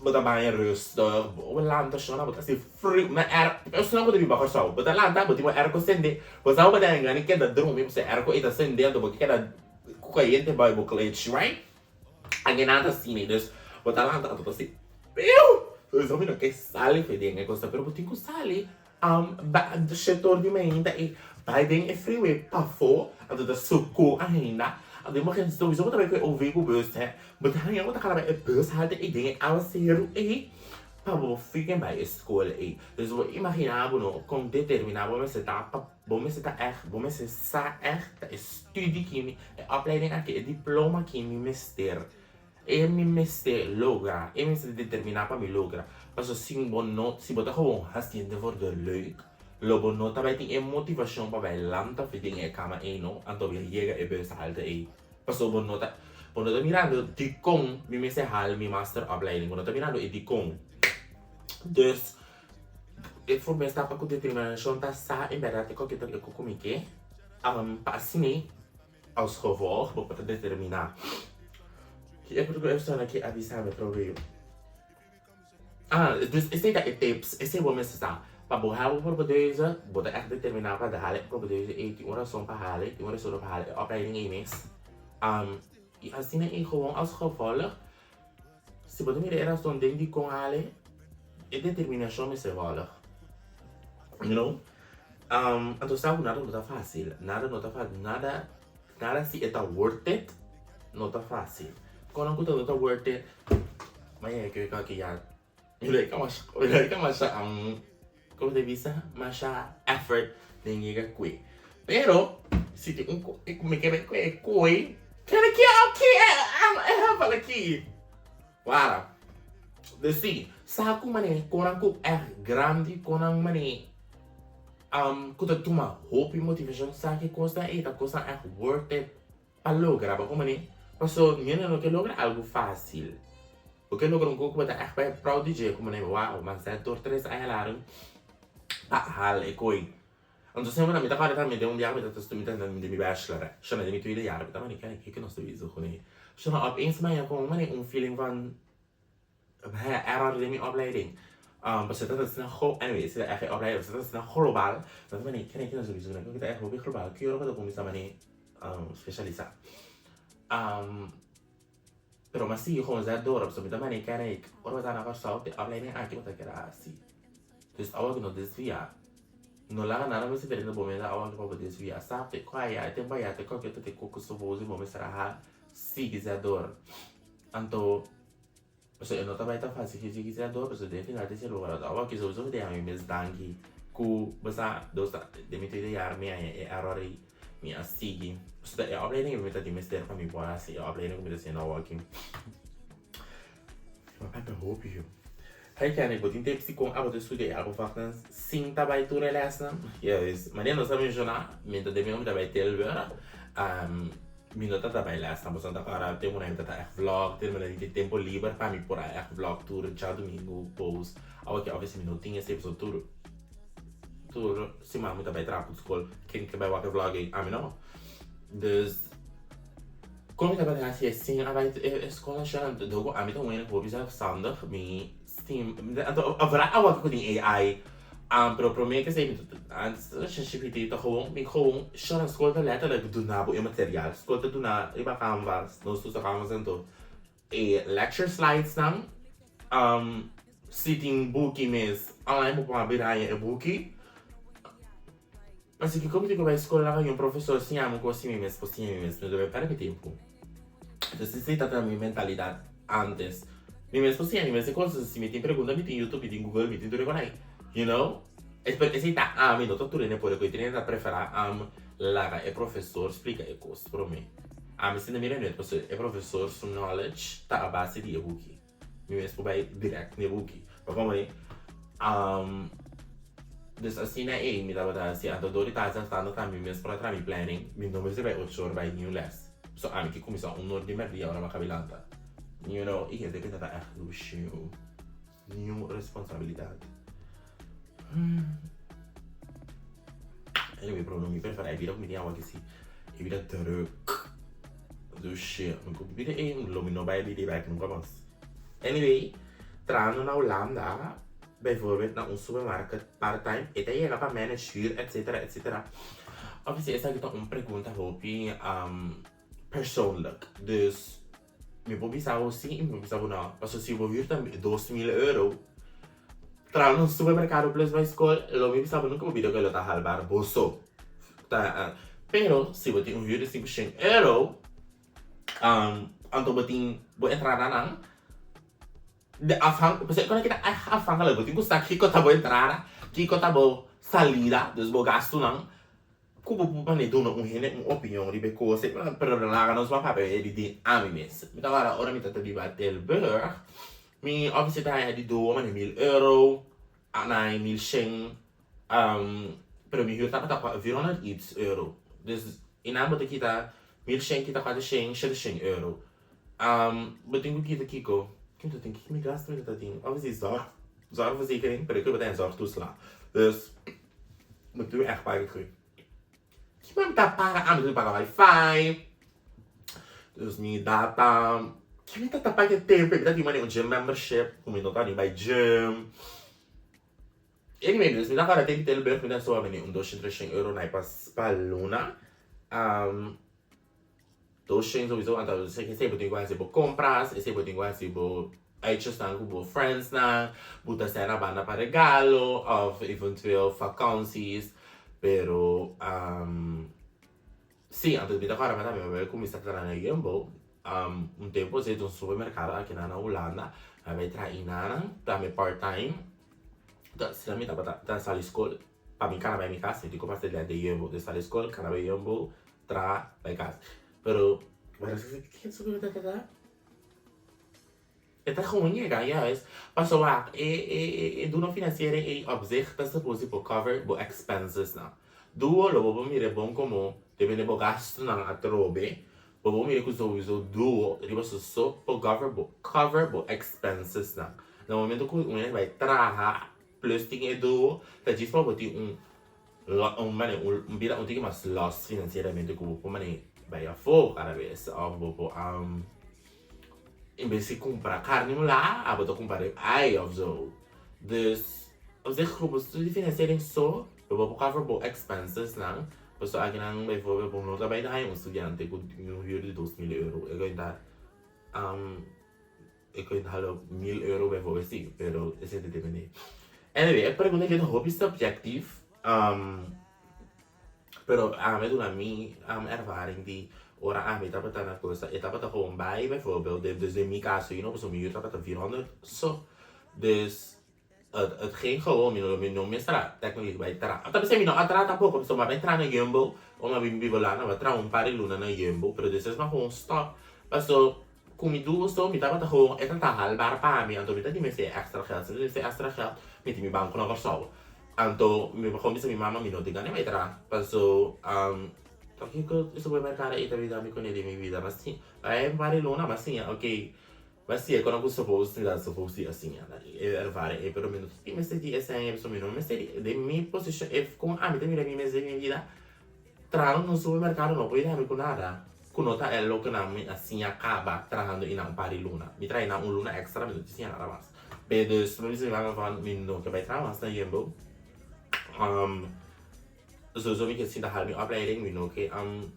Bo ta baña rustig, bo lanta shona, bo ta hasi friu na air, esnan ku ta biba Kòrsou, bo ta lanta, bo tin bo airco sende, bo sa bo ta gana di keda drumi pasobra e airco ei ta sende anto bo ke keda ku kayente bai bo klechi, right? Aki nan ta asina, dus bo ta lanta anto ta hasi friu, dus hopi no ke sali for den e kos pero bo tin ku sali Shetor di mainta e bai den e friu e pafó, anto ta sukú ainda. Anto imagina sowieso bo ta bai ku e OV ku bus hè, bo ta haña bo ta kala bai e bus halte ei den e awaseru ei pa bo freaking bai e skol ei. Dus bo imagina bo no kon determiná bo mester ta pa bo mester ta ègt, bo mester sa ègt ta e studie ki mi, e opleiding aki, e diploma ki mi mester. E mi mester logra, e mester determiná pa mi logra. Pasobra si bo no, si bo ta gewoon hasiendo voor de leuk, lo bo no ta bai tin e motivashon pa bai lanta fi den e kama ei no, anto bo yega e bus halte ei. Pasobra bo no ta, bo no ta mirando dikon mi mester hal mi masteropleiding, bo no ta mirando e dikon. Dus, e promé stap pa ku determinashon ta sa en bèrdat e kòke ta e koko mi ke, pa asina Als gevolg, bo por ta determiná ki e persona ke a bisa mi atrobe. Ah, dus esei ta e tips, esei bo mester sa. Pa bo hal bo propedeuse, bo ta ègt determiná pa hal e propedeuse ei, tin un rason pa hal e, tin un rason pa hal e opleiding ei mes. I asina ei gewoon als gevolg, si bo ta mira e rason den dikon hal e, e determinashon mester volg. You know? Anto sa ku nada no ta fásil, nada no ta fásil, nada, nada si e ta worth it, no ta fásil. Kono ku ta no ta worth it, ma yega ke kòke ya, mi lo yega masha, mi lo yega masha, komo ta bisa, masha effort den yega kue. Pero, si tin un ku mi ke bai kue e koi, kere ki oke, e hafal aki. Wara. Dus si, sa ku manera konan ku ègt grandi, konan manera ku ta tuma hopi motivashon, sa ki kosnan ei ta kosnan ègt worth it pa logra. Bo komo ni? Paso niun no ke logra algu fásil. Bo ke logra un kos ku bo ta ègt bai proud di dje, komo ni, wow, man sa dor tres aña largu. Pa haal e kooi. Anto semper mi ta kòrda tambe den un biaha mi ta mi ta den mi bachelor hè. Shona den mi tweede jaar mi ta mane kijk kiko nos ta bezig kuné. Shona opeens mi haña kon mane un feeling van hè error den mi opleiding. Pasobra ta asina gro anyway esei ta echt e opleiding pasobra ta asina global. Mi ta mane kijk kiko nos ta bezig kuné. Kiko ta echt hopi global. Ki ora bo ta kuminsá mane spesialisá. Pero mi a sigui gewoon zet door pasobra mi ta mane kijk ora bo ta na Kòrsou te opleiding aki bo ta keda hasi. Dus awa ku no desviá. No laga nada mester drenta bo mesa awa pa bo desviá. Sa te ku aya e tempu aya te koke ta te koko suppose bo mester a ha sigui zet door. Anto pasobra e no ta bai ta fácil fi sigui zet door pasobra den final di se lugar awa ki souso mi ta yama mi mes danki ku bo sa dos ta den mi tweede jaar mi haña e error ei mi a sigui. Pasobra e opleiding ei mi ta tin mester pa mi por hasi e opleiding ku mi ta hasiendo awa aki. Mi a papia hopi yu. Hey Kenny, bo tin tips di kon abo ta studia e algo vaknan sin ta bai tur e lesnan? Yes, manera nos a menshoná, mi ta den mi ta bai Tilburg, mi no ta ta bai lesnan, pasobra ta para tempu nan mi ta ta ègt vlog, tin mi tin tempu liber pa mi por a ègt vlog tur djadumingu post. Awor ke obviously mi no tin esei pasobra tur tur siman mi ta bai traha ku skol, ken ke bai wak e vlog ei? Ami no. Dus. Kon mi tabata hasi e sin a bai e skola shon anto ku ami ta un hende hopi zelfstandig mi stim anto ora a wak ku tin AI pero prome ke esei mi antes ChatGPT ta gewoon mi gewoon shon skol ta letterlijk duna bo e material skol ta duna riba canvas nos usa canvas anto e lecture slides nan si tin buki mes online bo por habri haña e buki. Pasobra kiko mi tin ku bai skol laga un profesor siña mi kos si mi mes por siña mi mes? Mi debe pèrdè mi tempu. Entonces esei tabata mi mentalidat antes. Mi mes por siña mi mes e kos, si mi tin pregunta mi tin YouTube, mi tin Google, mi tin tur e kos ai. You know? Pero esei ta ami, no ta tur hende por e kos. Tin hende ta preferá laga e profesor splika e kos promé. Ami si ta mira nèt pasobra e profesor su knowledge ta a base di e buki. Mi mes por bai direct n'e buki. Pa como e Dus asina ei mi tabata hasi. Anto dor di ta zelfstandig ta mi mes por a traha mi planning. Mi no mester bai ocho or bai niun les. So ami ke kuminsá un or di mèrdia ora mi a kabi lanta. You know, i hende ke ta ta ègt lushiu. Niun responsabilidat. Anyway, pero no mi preferá e bida ku mi tin awa ke si e bida druk. Dushi, mi ku bida ei lo mi no bai bida ei bek nunka mas. Anyway, trahando na Hulanda, bijvoorbeeld na un supermarket part time, e ta yega pa manage huur etcetera etcetera. Obviously esaki ta un pregunta hopi persoonlijk, dus Mi por bisa bo si y mi por bisa bo no. Pasobra si bo huur ta 2000 euro, traha na un supermercado plus bai school, lo mi bisa bo nunca bo bida cu e lo ta halbaar bo so. Ta, pero si bo tin un huur di 500 euro, anto bo tin bo entradanan, de afhan, pasobra e kos aki ta echt afhankelijk, bo tin cu sa kico ta bo entrada, kico ta bo salida, dus bo gastunan. Ku bo por mane duna un hende un opinion riba e kos ei, pero laga nos ban papia e di den ami mes. Mi ta wara ora mi ta ta biba Tilburg, mi office ta haña di duo mane mil euro, anai mil shen, pero mi huur tabata 400 iets euro. Dus einan bo ta kita 1100 kita 400, 700 euro. Bo tin ku kita kiko? Kiko mi ta tin? Kiko mi gastu mi ta tin? Obviously zorg, zorgverzekering, pero ku bo ta haña zorgtoeslag. Dus. Bo tin echt paga terug. Kiko mi ta paga? Ah, mi tin paga wifi. Dus mi data. Kiko mi ta ta paga e tempo? Mi ta tin mane un gym membership. Ku mi no ta ni bai gym. Anyway, dus mi ta kòrda te Tilburg mi ta soba mane un 200, 300 euro na pa luna. 200 sowieso, anto esei bo tin ku hasi bo kompras, esei bo tin ku hasi bo uitjesnan ku bo friendsnan, bo ta sena banda pa regalo of eventueel vakanties, pero si, anto mi ta kòrda mi tambe mi a kuminsá traha na Jumbo, un tempu esei ta un supermerkado aki na Hulanda, mi a bai traha einanan, tambe part time, asina mi tabata ta sali skol pa mi kana bai mi kas, mi tin ku pasa dilanti di Jumbo, dus sali skol kana bai Jumbo, traha bai kas, pero E ta gewoon yega juist. Pasobra wak, e e e duna financiering ei op zich ta suppose di por cover bo expenses nan. Duo lo bo por mira e bon como depende bo gastunan atrobe, bo por mira cu souiso duo riba su so por cover bo cover bo expenses nan. Na momento cu un hende bai traha. plus tin e duo, ta djis pa bo tin un un mane un bida un tiki mas los financieramente ku bo por mane bai afó cada bes òf bo por en bes di kumpra karni un la abo ta kumpra rib eye òf zo. Dus op zich ku bo studi financiering so lo bo por cover bo expenses nan pasobra akinan bijvoorbeeld bo no ta bai ta haña un studiante ku un huur di 2000 euro e ta E kuent halo 1000 euro bijvoorbeeld si, pero esei ta depende. Anyway, e pregunta aki ta hopi subjectief, pero ami a duna mi ervaring di ora ami tabata na cosa, e tabata gewoon bai bijvoorbeeld, dus den mi caso, you know, pasobra mi huur tabata 400 so, dus het ging gewoon, mi no mi no mester a technically bai traha, ta bisa mi no a traha tampoco, pasobra mi a bai traha na Jumbo, ora mi a bin biba Hulanda, mi a traha un par di luna na Jumbo, pero despues mi a gewoon stop, paso ku mi duo so mi tabata gewoon, e tabata haalbaar pa mi, anto mi ta di mester e extra geld, si mi ta mester e extra geld, mi tin mi banco na Kòrsou, anto mi a gewoon bisa mi mama mi no tin gana di bai traha, paso pakiko e supermercado ei ta bida mi kuné den mi bida, mi a siña, bai un par di luna mi a siña, ok. Ma si e kona ku suppose mi ta suppose di asina na e ervaring ei pero mi no tin mester di esei ei pasobra mi no mester di den mi posishon e kon ami ta mira mi mes den mi bida trahando na un supermerkado no por yuda mi ku nada ku no ta e loke nan mi a siña kaba trahando einan un par di luna mi traha einan un luna extra mi no tin siña nada mas pe dus mi bisa mi mama van mi no ke bai traha mas na Jumbo sowieso mi ke sinta hala mi opleiding mi no ke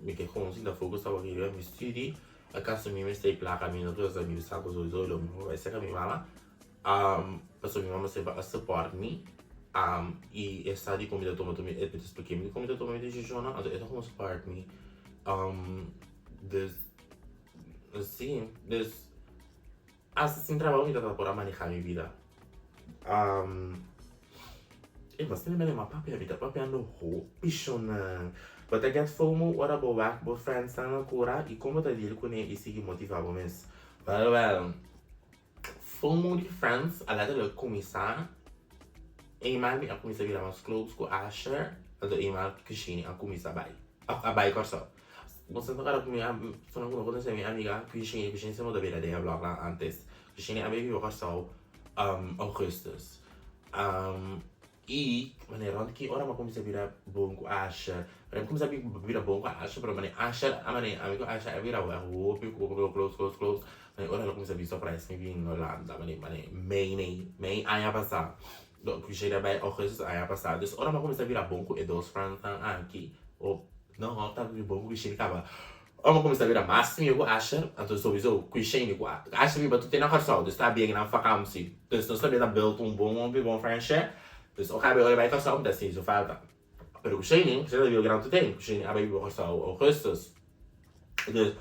mi ke gewoon sinta focus awor riba mi studie. Acaso mi mester e placa mi no ta usa mi saco sowieso lo mi bai saca mi mama pasobra mi mama semper a support mi y e sa di con mi ta tuma mi ta explica mi di con mi ta tuma mi decisionnan anto e ta como support mi dus si dus hasta sin trabaho mi tabata por a maneha mi bida E mas tene mene ma papia mi ta papiando hopi shonnan. Bo ta get fomo ora bo wak bo friendsnan na kura i kon bo ta deal kuné i sigui motivá bo mes? Wel wel, fomo di friends a letterlijk kuminsá eenmaal mi a kuminsá bira mas close ku Asher, anto eenmaal Cushini a kuminsá bai, a bai Kòrsou. Bo sa ora ku mi a sona ku no konosé mi amiga Cushini, Cushini semper ta bira den e vlognan antes. Cushini a bai biba Kòrsou augustus. I manera rond ki ora mi a kuminsá bira bon ku Asher. Mi a kuminsá bira bon ku Asher, pero manera Asher, a manera ami ku Asher a bira hopi close, close, close. Manera ora el a kuminsá bin surprise mi bin Holanda, manera manera mei mei mei aña pasá. Ku sheda bai augustus aña pasá. Dus ora mi a kuminsá bira bon ku e dos friendsnan aki, o no, ta bon ku Shane kaba. Ora mi a kuminsá bira mas mihó ku Asher, anto souiso ku Shane ku Asher biba tur te na Kòrsou, dus ta bien nan vakansi. Dus nos tabia ta build un bon hopi bon friendship. Dus ora bai ora bai Kòrsou mi ta sinti su falta. Pero ku Shane, Shane ta biba gran tur ten, ku Shane a bai biba Kòrsou augustus. Dus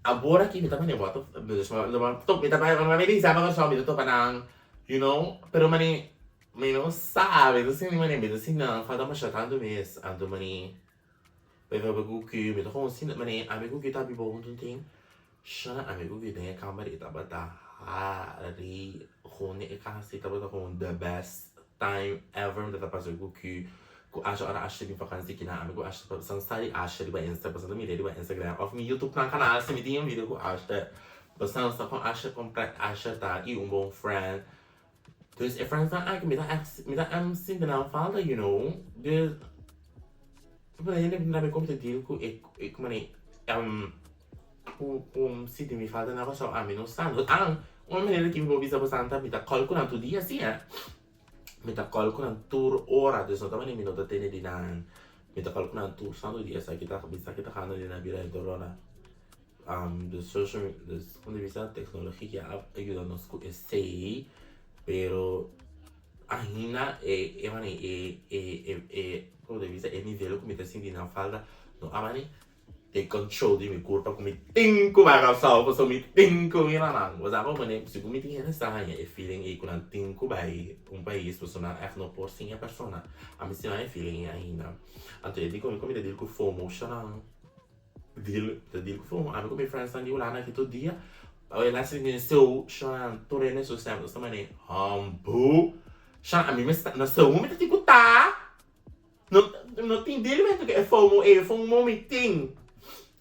awor aki mi ta mane what the dus mi ta bai bisa pa Kòrsou mi ta topa nan, you know, pero mane mi no sabi, mi ta sinti mane mi ta sinti nan falta masha tantu mes, anto mane. Bijvoorbeeld ku Q, mi ta gewoon sinta, mane ami ku Q ta biba huntu un tin, shana ami ku Q den e kamber i tabata hari, gewoon den e kas i tabata gewoon the best time ever mi tabata pasa ku Q, ku Asha ora Asha ta bin vakansi kinan ami ku Asha ta san sa di Asha riba Insta, pasobra ta mira riba Instagram of mi YouTube nan kanal si mi tin un video ku Asha, pasobra sa kon Asha kon pret Asha ta i un bon friend, dus e friendsnan aki mi ta echt mi ta sinti nan falta you know, dus. Pero hende na mi komta deal ku e ku mane ku ku si di mi falta na Kòrsou ami no sa. An un manera ki mi por bisa boso ta mi ta call ku nan tur dia si eh. Mi ta call ku nan tur ora dus no ta mane mi no ta tene di nan. Mi ta call ku nan tur santu dia esaki ta bisa ki ta gana di nan bira henter ora. Dus social dus kon ta bisa teknologia a yuda nos ku esei pero Ainda e e mane e e e e como ta bisa e nivel cu mi ta sinti nan falta no a mane e control di mi curpa cu mi tin cu bai Kòrsou pasobra mi tin cu mira nan bo sa como mane si cu mi tin hende sa haña e feeling ei cu nan tin cu bai un pais pasobra nan ègt no por sin e persona ami si no haña e feeling ei ainda anto e di cu mi cu mi ta deal cu fomo nan. Deal, ta deal ku fomo. Ami ku mi friendsnan di Hulanda aki tur dia, oi la si den seu shon tur hende su stem, nos ta mane hambu. Shon ami mes ta na seu mi ta tin ku ta. No no tin deal mento ku e fomo ei, e fomo mi tin.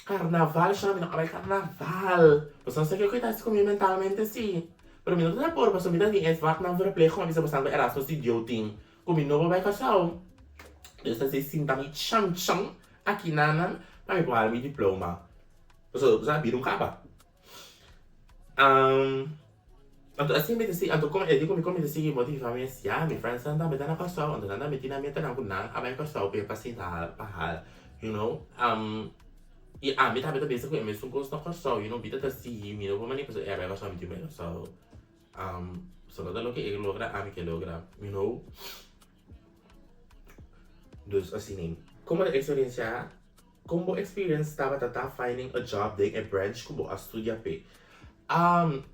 Karnaval shon ami no a bai karnaval. Pasobra sa kiko ta hasi ku mi mentalmente si. Pero mi no ta por pasobra mi ta tin e vaknan verplicht ku mi a bisa boso ku Erasmus di Diou tin ku mi no por bai Kòrsou. Dus ta esei sinta mi chan chan aki nanan pa mi por hala mi diploma. Pasobra bo sa bida un kaba. Anto asina mi ta sigui, anto kon e di ku mi kon mi ta sigui motivá mi mes, ya mi friendsnan tambe ta na Kòrsou, anto nan tambe tin nan metanan ku nan a bai Kòrsou p'e pa sinta pa hala, you know. I ami tambe ta bisa ku e mesun kos na Kòrsou, you know, bida ta sigui, mi no por manera pasobra e a bai Kòrsou mi tin bai Kòrsou. So no ta loke e logra ami ke logra, you know. Dus asina, komo ta eksperensiá, kon bo experience tabata ta finding a job den e branch ku bo a studia p'e? Kon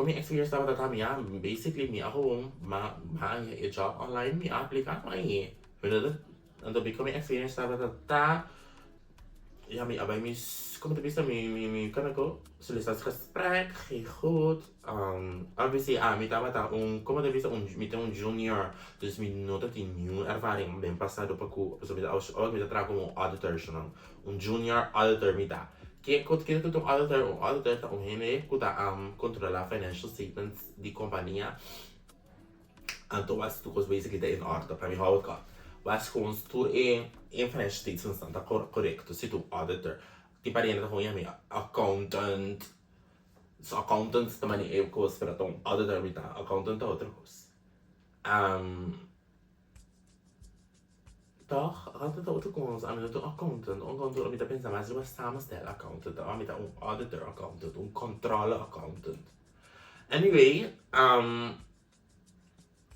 mi experience tabata ta mi a basically mi a gewoon ma haña e job online mi a apliká mi a hañ'é. Mi no ta anto mi kon mi experience tabata ta Ya mi a bai mi, como ta bisa, mi, mi, mi, kende ko, sollicitatiegesprek, ging goed. Obviously ami tabata un, como ta bisa, un, mi ta un junior, dus mi no ta tin niun ervaring den pasado pa ku, pasobra mi ta, awor mi ta traha como un auditor sho, un junior auditor mi ta. Ke, kiko ta un auditor? Un auditor ta un hende ku ta controla financial statements di compania. Anto was tur kos basically ta in orde, pa mi hou het kort. Was gewoon tur e financial statements nan ta korekto, si ta un auditor. Tin pariente ta gewoon yama accountant, so accountant ta mane e kos pero ta un auditor mi ta, accountant ta otro kos. Toch? Accountant ta otro kos, ami no ta un accountant, un accountant mi ta pensa mas riba samenstel accountant, ami ta un auditor accountant, un controle accountant. Anyway,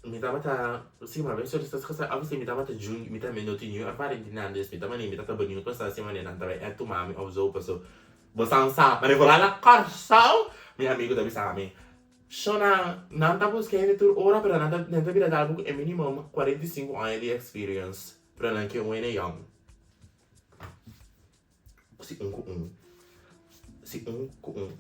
mi tabata, si mi a bai solicitatie obviously mi tabata junior, mi ta mi no tin niun ervaring di nan, dus mi ta mane mi tabata benieuwd pa sa si mane nan ta bai èt tuma mi of zo paso bo san sa mane vooral na Kòrsou mi amigu ta bisa mi shona nan ta buska hende tur ora pero nan ta nan ta bira dal bo ku e minimum 45 aña di experience pero nan ke un hende yòn. Si un ku un. Si un ku un.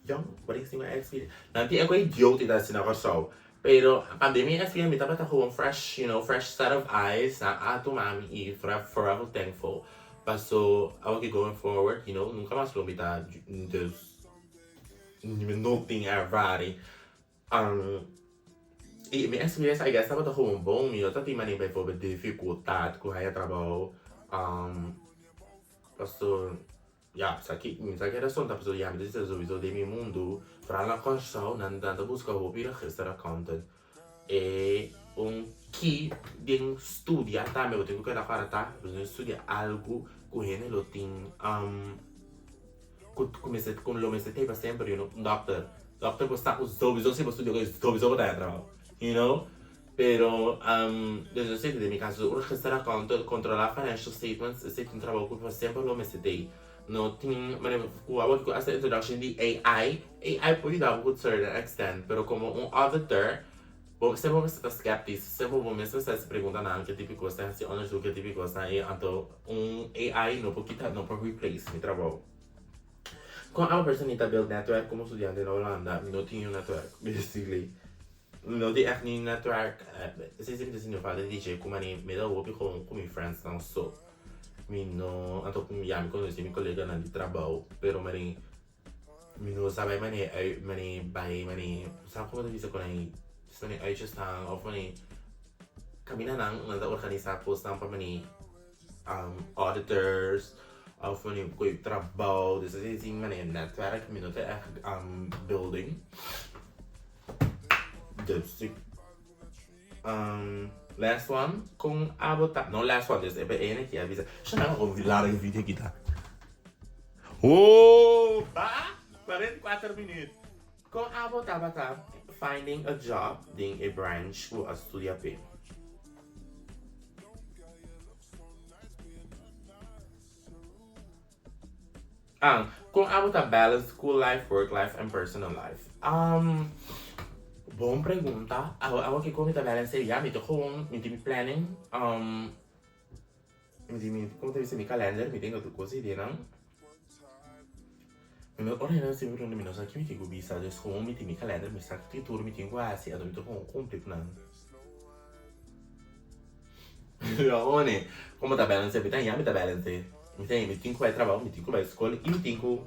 Jong, por e stima experience. Nan tin e idioot ta hasi na Kòrsou. Pero pa den mi experience mi tabata gewoon fresh, you know, fresh set of eyes. Nan a tuma mi i forever thankful. Paso awor ki going forward, you know, nunka mas lo mi ta dus mi no tin ervaring. I mi experiencia I guess tabata gewoon bon, mi no ta tin manera bijvoorbeeld dificultad cu haya trabao, paso ya esaki mi sa ki razon ta pasobra ya mi ta bisa sowieso den mi mundo vooral na Kòrsou nan nan ta buska hopi register accountant e un key den studia tambe bo tin cu keda kòrda ta bo tin studia algo cu hende lo tin. Ku ku mester ku lo mester tei pa semper you know un dokter dokter bo sa ku sowieso si bo studia ku sowieso bo ta haya trabao you know pero dus yo sinti den mi kaso un register accountant kontrola financial statements esei ta un trabao ku pa semper lo mester tei no tin manera ku awor ku hasta introduction di AI AI por yuda bo ku certain extent pero komo un auditor bo semper bo mester ta skeptisch semper bo mester sa hasi preguntanan ke tipo di kos ta hasi onderzoek ke tipo di kos ta i anto un AI no por kita no por replace mi trabou. Kon abo person ta build netwerk komo studiante na Hulanda? Mi no tin un netwerk basically. Mi no tin echt ni netwerk. Esei si mi ta sinti un falta di dje ku mane mi ta hopi gewoon ku mi friendsnan so. Mi no anto ya mi konosé mi koleganan di trabou pero mane Mi no sa bai mane uit mane bai mane sa como ta bisa con ai mane uitjes nan of mane camina nan nan ta organisa cosnan pa mane auditors of mane cu trabao dus asina tin mane netwerk mi no ta echt building dus si last one con abo ta no last one dus e ene ki a bisa shana con larga video kita Oh ba 44 minuut Kon abo tabata finding a job den e branch ku a studia p'e? Ah, kon abo ta balance school life, work life and personal life? Um, bon pregunta. Abo abo ke kon mi ta balance ya mi ta gewoon mi tin mi planning um Mi tin mi, como ta bisa, mi kalender, mi tin otro cos ei nan. Mi no, ora hende siempre pregunta mi no sa ki mi tin cu bisa, dus gewoon mi tin mi kalender, mi sa ki tur mi tin cu haci, anto mi ta gewoon cumpli cu nan. Gewoon, como ta balance, mi ta ya mi ta balance. Mi ta mi tin cu bay trabao, mi tin cu bay scol y mi tin cu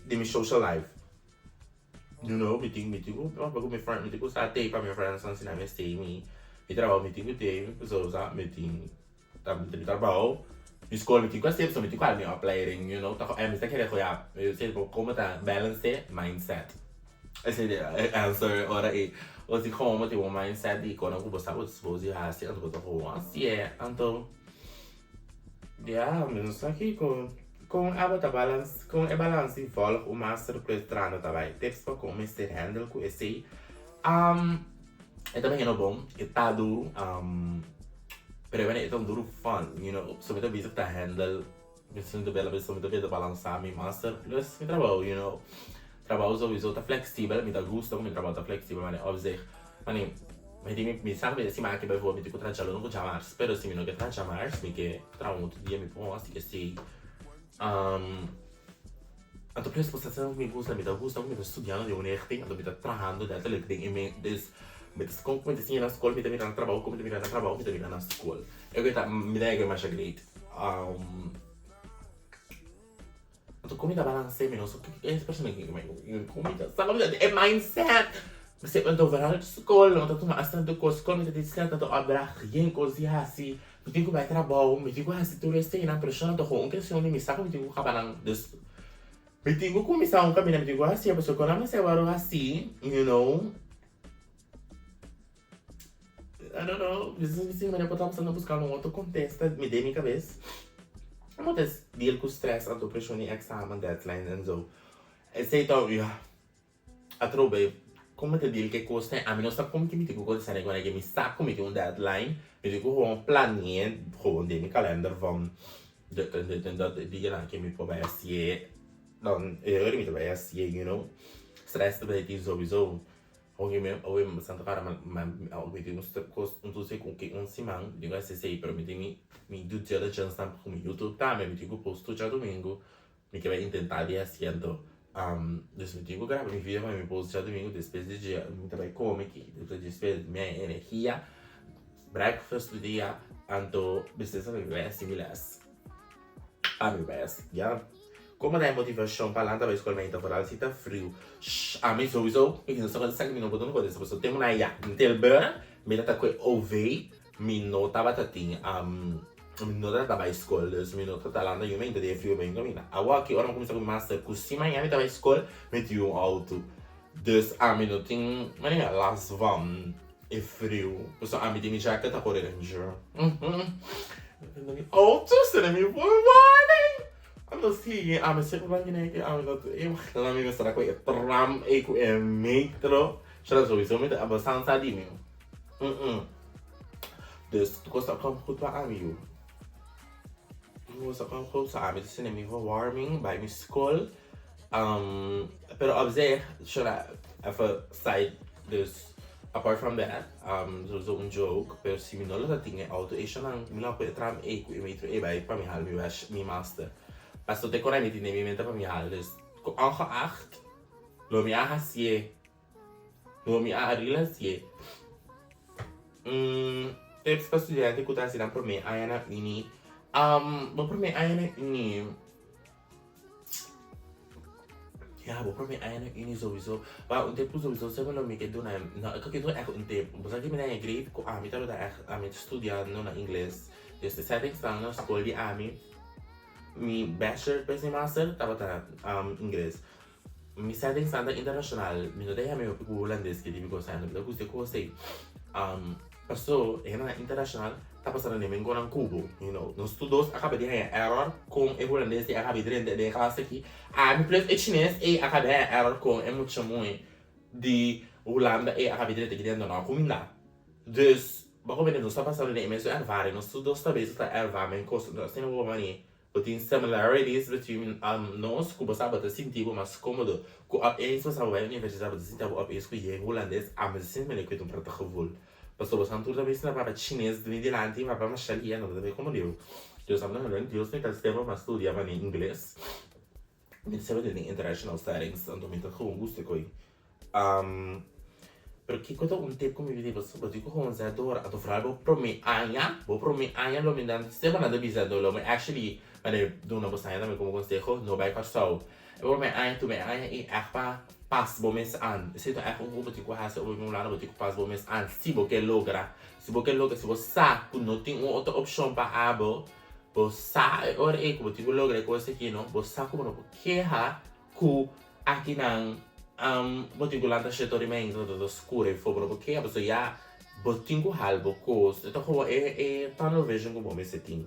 di mi social life. You know, mi tin mi tin ku papia ku mi friend, mi tin ku sa tei pa mi friendsnan si nan mester mi. Mi trabou mi tin ku tei, pasobra sa mi tin ta mi trabou, mi skol mi tin ku hasi pasobra mi tin ku haal mi opleiding, you know. Ta mi ta kere ku ya, mi ta komo ta balance e mindset. Esei ta e answer ora ei. Bo tin komo bo tin un mindset di kono ku bo sa bo ta suppose di hasi anto bo ta komo hasié. Anto ya mi no sa kiko kon abo ta balance kon e balance di volg un master ku e trahando ta bai. Tips pa kon mester handle ku esei. E ta bañando bon, e ta duru pero e ta un duru fun you know. So mi ta bisa ku ta handle. Mi sinti bela bes mi ta beta balansa mi master plus mi trabou, you know. Trabou souiso ta flexibel, mi ta gusta ku mi trabou ta flexibel, mane op zich, mane mi tin mi sa ku mi ta siman aki bijvoorbeeld mi tin ku traha djaluna ku djamars, pero si mi no ke traha djamars mi ke traha un otro dia mi por hasi esei. Anto plus bo sa sa mi gusta, mi ta gusta ku mi ta studiando den un richting, anto mi ta trahando letterlijk den e me, dus mi ta kon ku mi ta siña na skol mi ta mira na trabou, kon mi ta mira na trabou mi ta mira na skol. E ku ta mi ta haya ku e masha great. Anto kon mi ta balans'é mi no so e persona ki kon mi ta sa e mindset mi anto vooral skol no ta tuma asta tantu kos skol mi ta tin tantu opdracht yen kos di hasi mi tin ku bai trabou mi tin ku hasi tur eseinan pero shon anto un kestion di mi sa ku mi tin ku kaba nan dus mi tin ku kuminsá un kaminda mi tin ku hasié pasobra ku nan mester wòrdu hasi you know. I don't know, mi manera por ta pasando buscando un otro contesta mi den mi cabes. Como ta deal cu stress anto presion di examen, deadline en zo. Esey ta, ya, atrobe, como ta deal cu e cosnan, ami no sa con ki mi tin cu contesta na e cuenta, mi sa cu mi tin un deadline, mi tin cu gewoon planea gewoon den mi calender van dit en dit en dat, e dianan cu mi por bay hacié, dan e ora mi ta bay hacié, you know. Stress ta bay tin souiso. Oke mi oe mi Santa Clara ma ma mi tin un kos un toetsie ku un siman mi tin ku hasi esei pero mi tin mi mi due diligence nan ku mi youtube tambe mi tin ku post tur djadumingu mi ke bai intenta di hasi anto dus mi tin ku graba mi video pa mi post djadumingu despues di dje mi ta bai kome aki despues despues mi haña energia breakfast tur dia anto despues mi bai hasi mi les. Ami best, ya. Como ta e motivacion pa lanta bay school mainta vooral si ta friu? Shh, ami sowieso, mi no sa esaki mi no por duna contesta pasobra tempo nan ya in Tilburg mi ta ta cu e OV, mi no tabata tin mi no tabata bay school dus mi no tabata lanta yu mainta den e friu bay un caminda. Awor aki ora mi cuminsa cu mi master cu si mañana mi ta bay school mi tin un auto dus ami no tin manera last van. E friu. Pasobra ami tin mi jacket ta kore ranger. Mi auto sta den mi verwarming. Anto si ami semper ban kine ke ami ta e wachta mi mester a kohe e tram ei ku e metro. Shera sowieso mi ta abastansa di mi. Dus tur kos ta kom goed pa ami yu. Tur kos ta kom goed so ami ta sinti mi verwarming bai mi skol. Pero op zich, shera even side dus apart from that, sowieso un joke, pero si mi no lo ta tin e auto ei shanan, mi lo a pone e tram ei ku e metro ei bai pa mi haal mi bach mi master. Paso te kora mi tin den mi mente pa mi haal, dus ku ongeacht lo mi a hasié, lo mi a arregla hasié. Tips pa studiante ku ta hasi nan promé aña na uni. Bo promé aña na uni. Ya, bo prome aña na uni sowieso. Maar un tip ku sowieso semper lo mi ke duna, no, ik ke duna echt un tip. Bo sa ki mi ta haña great ku ami tabata echt, ami ta studiando na ingles. Dus e settings nan na skol di ami, mi bachelor pues mi master tabata ingles. Mi settings nan ta internashonal, mi no ta haña mi hopi ku hulandes ke di because mi ta gusta e kos ei. Paso e hendenan internashonal ta pasando den mengonan ku bo, you know. Nos tur dos a kaba di haña error kon e hulandes ei a kaba di drenta den e klas aki. Ami plus e chines ei a kaba di haña error kon e mucha muhe di Hulanda ei a kaba di drenta aki den no a kuminda. Dus, bo komprende nos ta pasando den e mesun ervaring, nos tur dos ta bezig ta erva men kos, asina bo mani. Bo tin similarities between nos ku bo sa bo ta sinti bo mas komodo ku opeens bo sa bo bai universidat bo ta sinti abo opeens ku yen hulandes amo ta sinti mene ku e ta un prettig gevoel pasobra bo san tur ta bisa na papia chines mi dilanti papia masha lia no ta bay komo liu dus amo ta Dios mi ta stem pa studia mane ingles mi ta sebe den international settings anto mi ta gewoon gusta koe. Pero kiko ta un tip ku mi bini boso? Bo tin ku gewoon zet door. Anto vooral bo prome aña, bo prome aña lo mi nan semper nan ta bisa lo mi actually. Mane duna bo saña tambe komo konseho, no bai Kòrsou. E promé aña, tumé aña i ègt pa pas bo mes an. Esei ta ègt un ku bo tin ku hasi ora bo bin Hulanda, bo tin ku pas bo mes an si bo ke logra. Si bo ke logra, si bo sa ku no tin un otro opshon pa abo, bo sa e ora ei ku bo tin ku logra e kos aki no, bo sa ku bo no por keha ku akinan bo tin ku lanta shete ora i mainta ta ta skur ei for, bo no por keha pasobra ya bo tin ku hal bo kos. E ta komo e tunnel vision ku bo mester tin.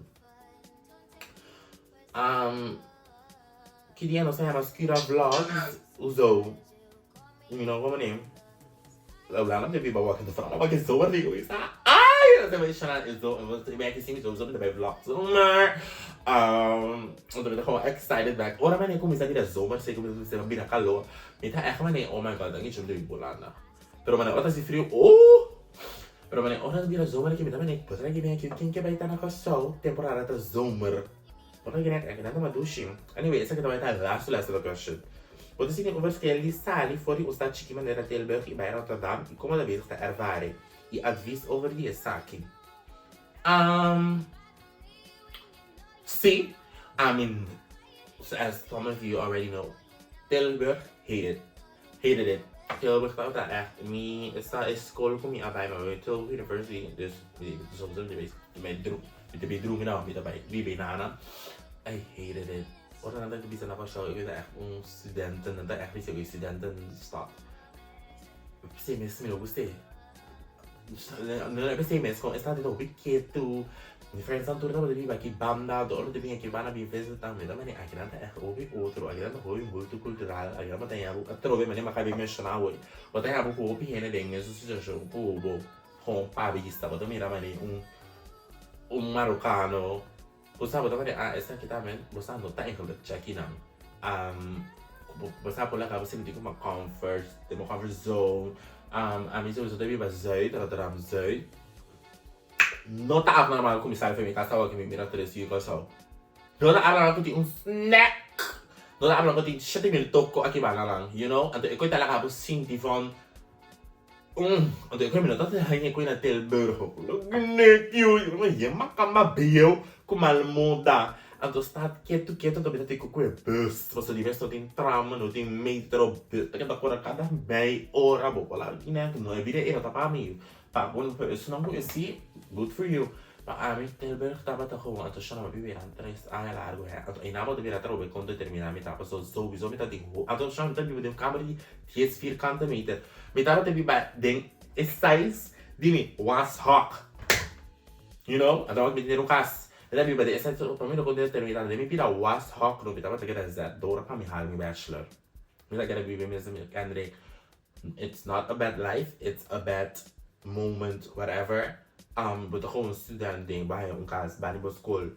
Ki dia nos a yama Skira Vlogs uzo mi no como ni Hulanda mi ta biba wak enton fora wak e zomer di kuminsa ay nos a menshona e zomer mi a kisi mi zomer mi ta bai vlog zomer enton mi ta como excited bek ora mi a kuminsa bira zomer si kuminsa bira kalor mi ta echt mane oh my god dan kichi mi ta biba Hulanda pero mane ora ta hasi friu oh pero mane ora ta bira zomer aki mi ta mane bo ta na kimi aki ken ke bai ta na Kòrsou temporada ta zomer. Bo ta kere aki nan ta madushi. Anyway, esaki ta bai ta lastu lastu question. Bo ta sinti un verschil di sali for di un stad chiki manera Tilburg i bai Rotterdam i komo ta bezig ta ervare i advies over di esaki? Um, si, I mean, as some of you already know, Tilburg, hate it. Hated it. Tilburg tabata echt mi esta e skol ku mi a bai, mi a bai Tilburg University, dus mi soms mi ta bai mi bai mi ta bai drumi nan, mi ta bai biba einan. I hated it. Ora nan ta bisa na Kòrsou e ta echt un studenten, nan ta echt bisa ku e studentenstad. P'esei mes mi no gust'é. No e p'esei mes kon e stad ta hopi ketu. Mi friendsnan tur tabata biba aki banda, tur ora ta bini aki banda bin visita mi ta mane akinan ta ègt hopi otro, akinan ta hopi multikultural, akinan bo ta haña bo atrobe mane mi a kabi menshoná awor, bo ta haña bo ku hopi hende den mesun situashon ku bo kon pa bista, bo ta mira mane un un marokano, bo sa bo ta mane ah esaki tambe bo sa no ta eigenlijk chakinan, bo sa por laga bo sinti komo comfort, den bo comfort zone, ami souiso ta biba Zuid, Rotterdam Zuid. No ta abnormal ku mi sali for mi kas awo ku mi mira tres yu Kòrsou. No ta abnormal ku tin un snack. No ta abnormal ku tin 7000 toko aki banda nan, you know. Anto e koe ta laga bo sinti van, umm. Anto e koe mi no ta haña e koe na Tilburg. Nek yu, yu makamba bieu ku mal moda. Anto sta ketu ketu anto mi ta tin ku koe bus. Pasobra di mes no tin tram, no tin metro, bus ta keda kore kada mei ora. Bo por laga kinan ku no e bida ei no ta pa mi. Pa bo no por esunnan ku e si, good for you. Pa ami Tilburg tabata gewoon anto shona mi bibi einan tres aña largu he. Anto einan bo ta bira atrobe kon determina mi ta paso souiso mi ta di ho anto shona mi ta biba den un kamer di dies vierkante meter. Mi tabata biba den e size di mi washok. You know? Anto mi tene un kas. Mi ta biba den e size pa mi no kon determina den mi pida washok no mi tabata keda zet dor pa mi haal mi bachelor. Mi ta keda biba mes mi Kendrick. It's not a bad life, it's a bad moment, whatever. Bo ta gewoon student den bo haya un kas bani bo skol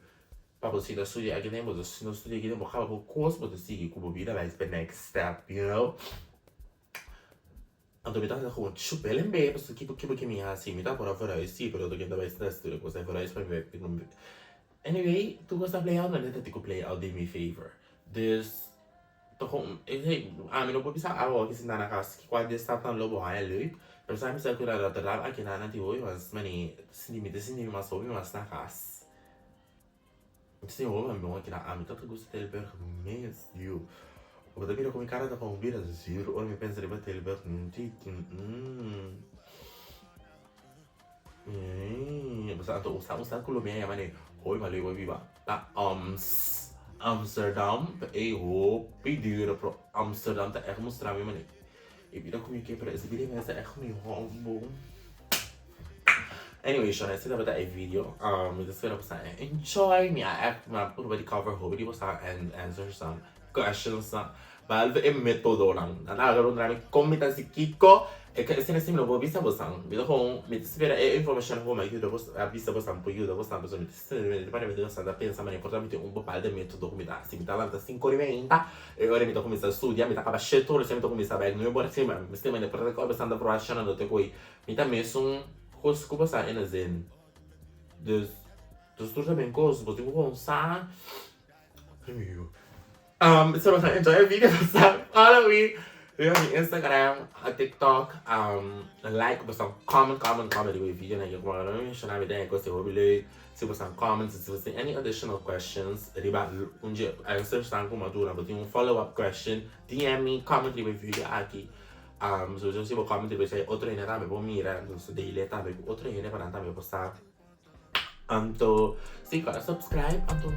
pa bo sigui ta studia aki den, bo ta no studia aki den, bo kaba bo kos, bo ta sigui ku bo bida bai pa next step, you know. Anto mi tabata gewoon chupel en be, pasobra kiko kiko ke mi hasi? Mi ta por a verhuis si, pero otro kende ta bai studia kos ei verhuis pa mi bai. Anyway, tur kos ta play out, mi ta tin ku play out den mi favor. Dus. Ta kon e ami no por bisa awo aki sinta na kas kua di e stadnan lo bo haña leuk pero sa mi sa ku na Rotterdam aki nan nan tin hopi mas mane sinti mi ta sinti mi mas hopi mas na kas mi ta sinti hopi mas bon aki nan ami ta gusta Tilburg mes yu bo ta mira ku mi kara ta kon bira zuur ora mi pensa riba Tilburg Boso anto usa un stad ku lo mi a yama ne hopi mas leuk pa biba ta Ams Amsterdam ey hopi duro pero Amsterdam ta echt mustra mi mane e bida ku mi ke pero ese bida mester echt mi hombo anyway shon ese tabata e video mi ta spera boso a enjoy mi a echt mi a purba di cover hopi di boso and answer some questions Behalve e metodonan. Nan ta haga rondra mi kon mi ta hasi kiko. E ka esei mi no por bisa bosan. Mi ta kon, mi ta spera e informashon ku mi a yuda bos, a bisa bosan por yuda bosan pasobra mi ta mi ta pone mi ta pensa manera por ta mi tin un bepaalde metodo ku mi ta hasi. Mi ta lanta sinku ora i meinta, e ora mi ta kuminsá studia, mi ta kaba shete ora mi ta kuminsá bai nuebe ora si mi si manera por ta kòrda bosan ta proba shona no te ko'i. Mi ta mesun kos ku bosan e na zin. Dus, dus tur ta ben kos. Bo tin ku kon sa. Um, so we gaan enjoy a video. Follow me. Riba mi Instagram, TikTok, like boso comment, comment, comment riba e video nan. Como mi a menciona, mi ta haya cos hopi leuk si boso comment, si boso tin any additional questions riba un dje answers nan cu mi a duna, bo tin un follow up question, DM mi, comment riba e video aki. So si bo comment riba esey, otro hende tambe por mira, entonces dele tambe cu otro hende pa nan tambe por sa. Anto si kòrda subscribe, anto.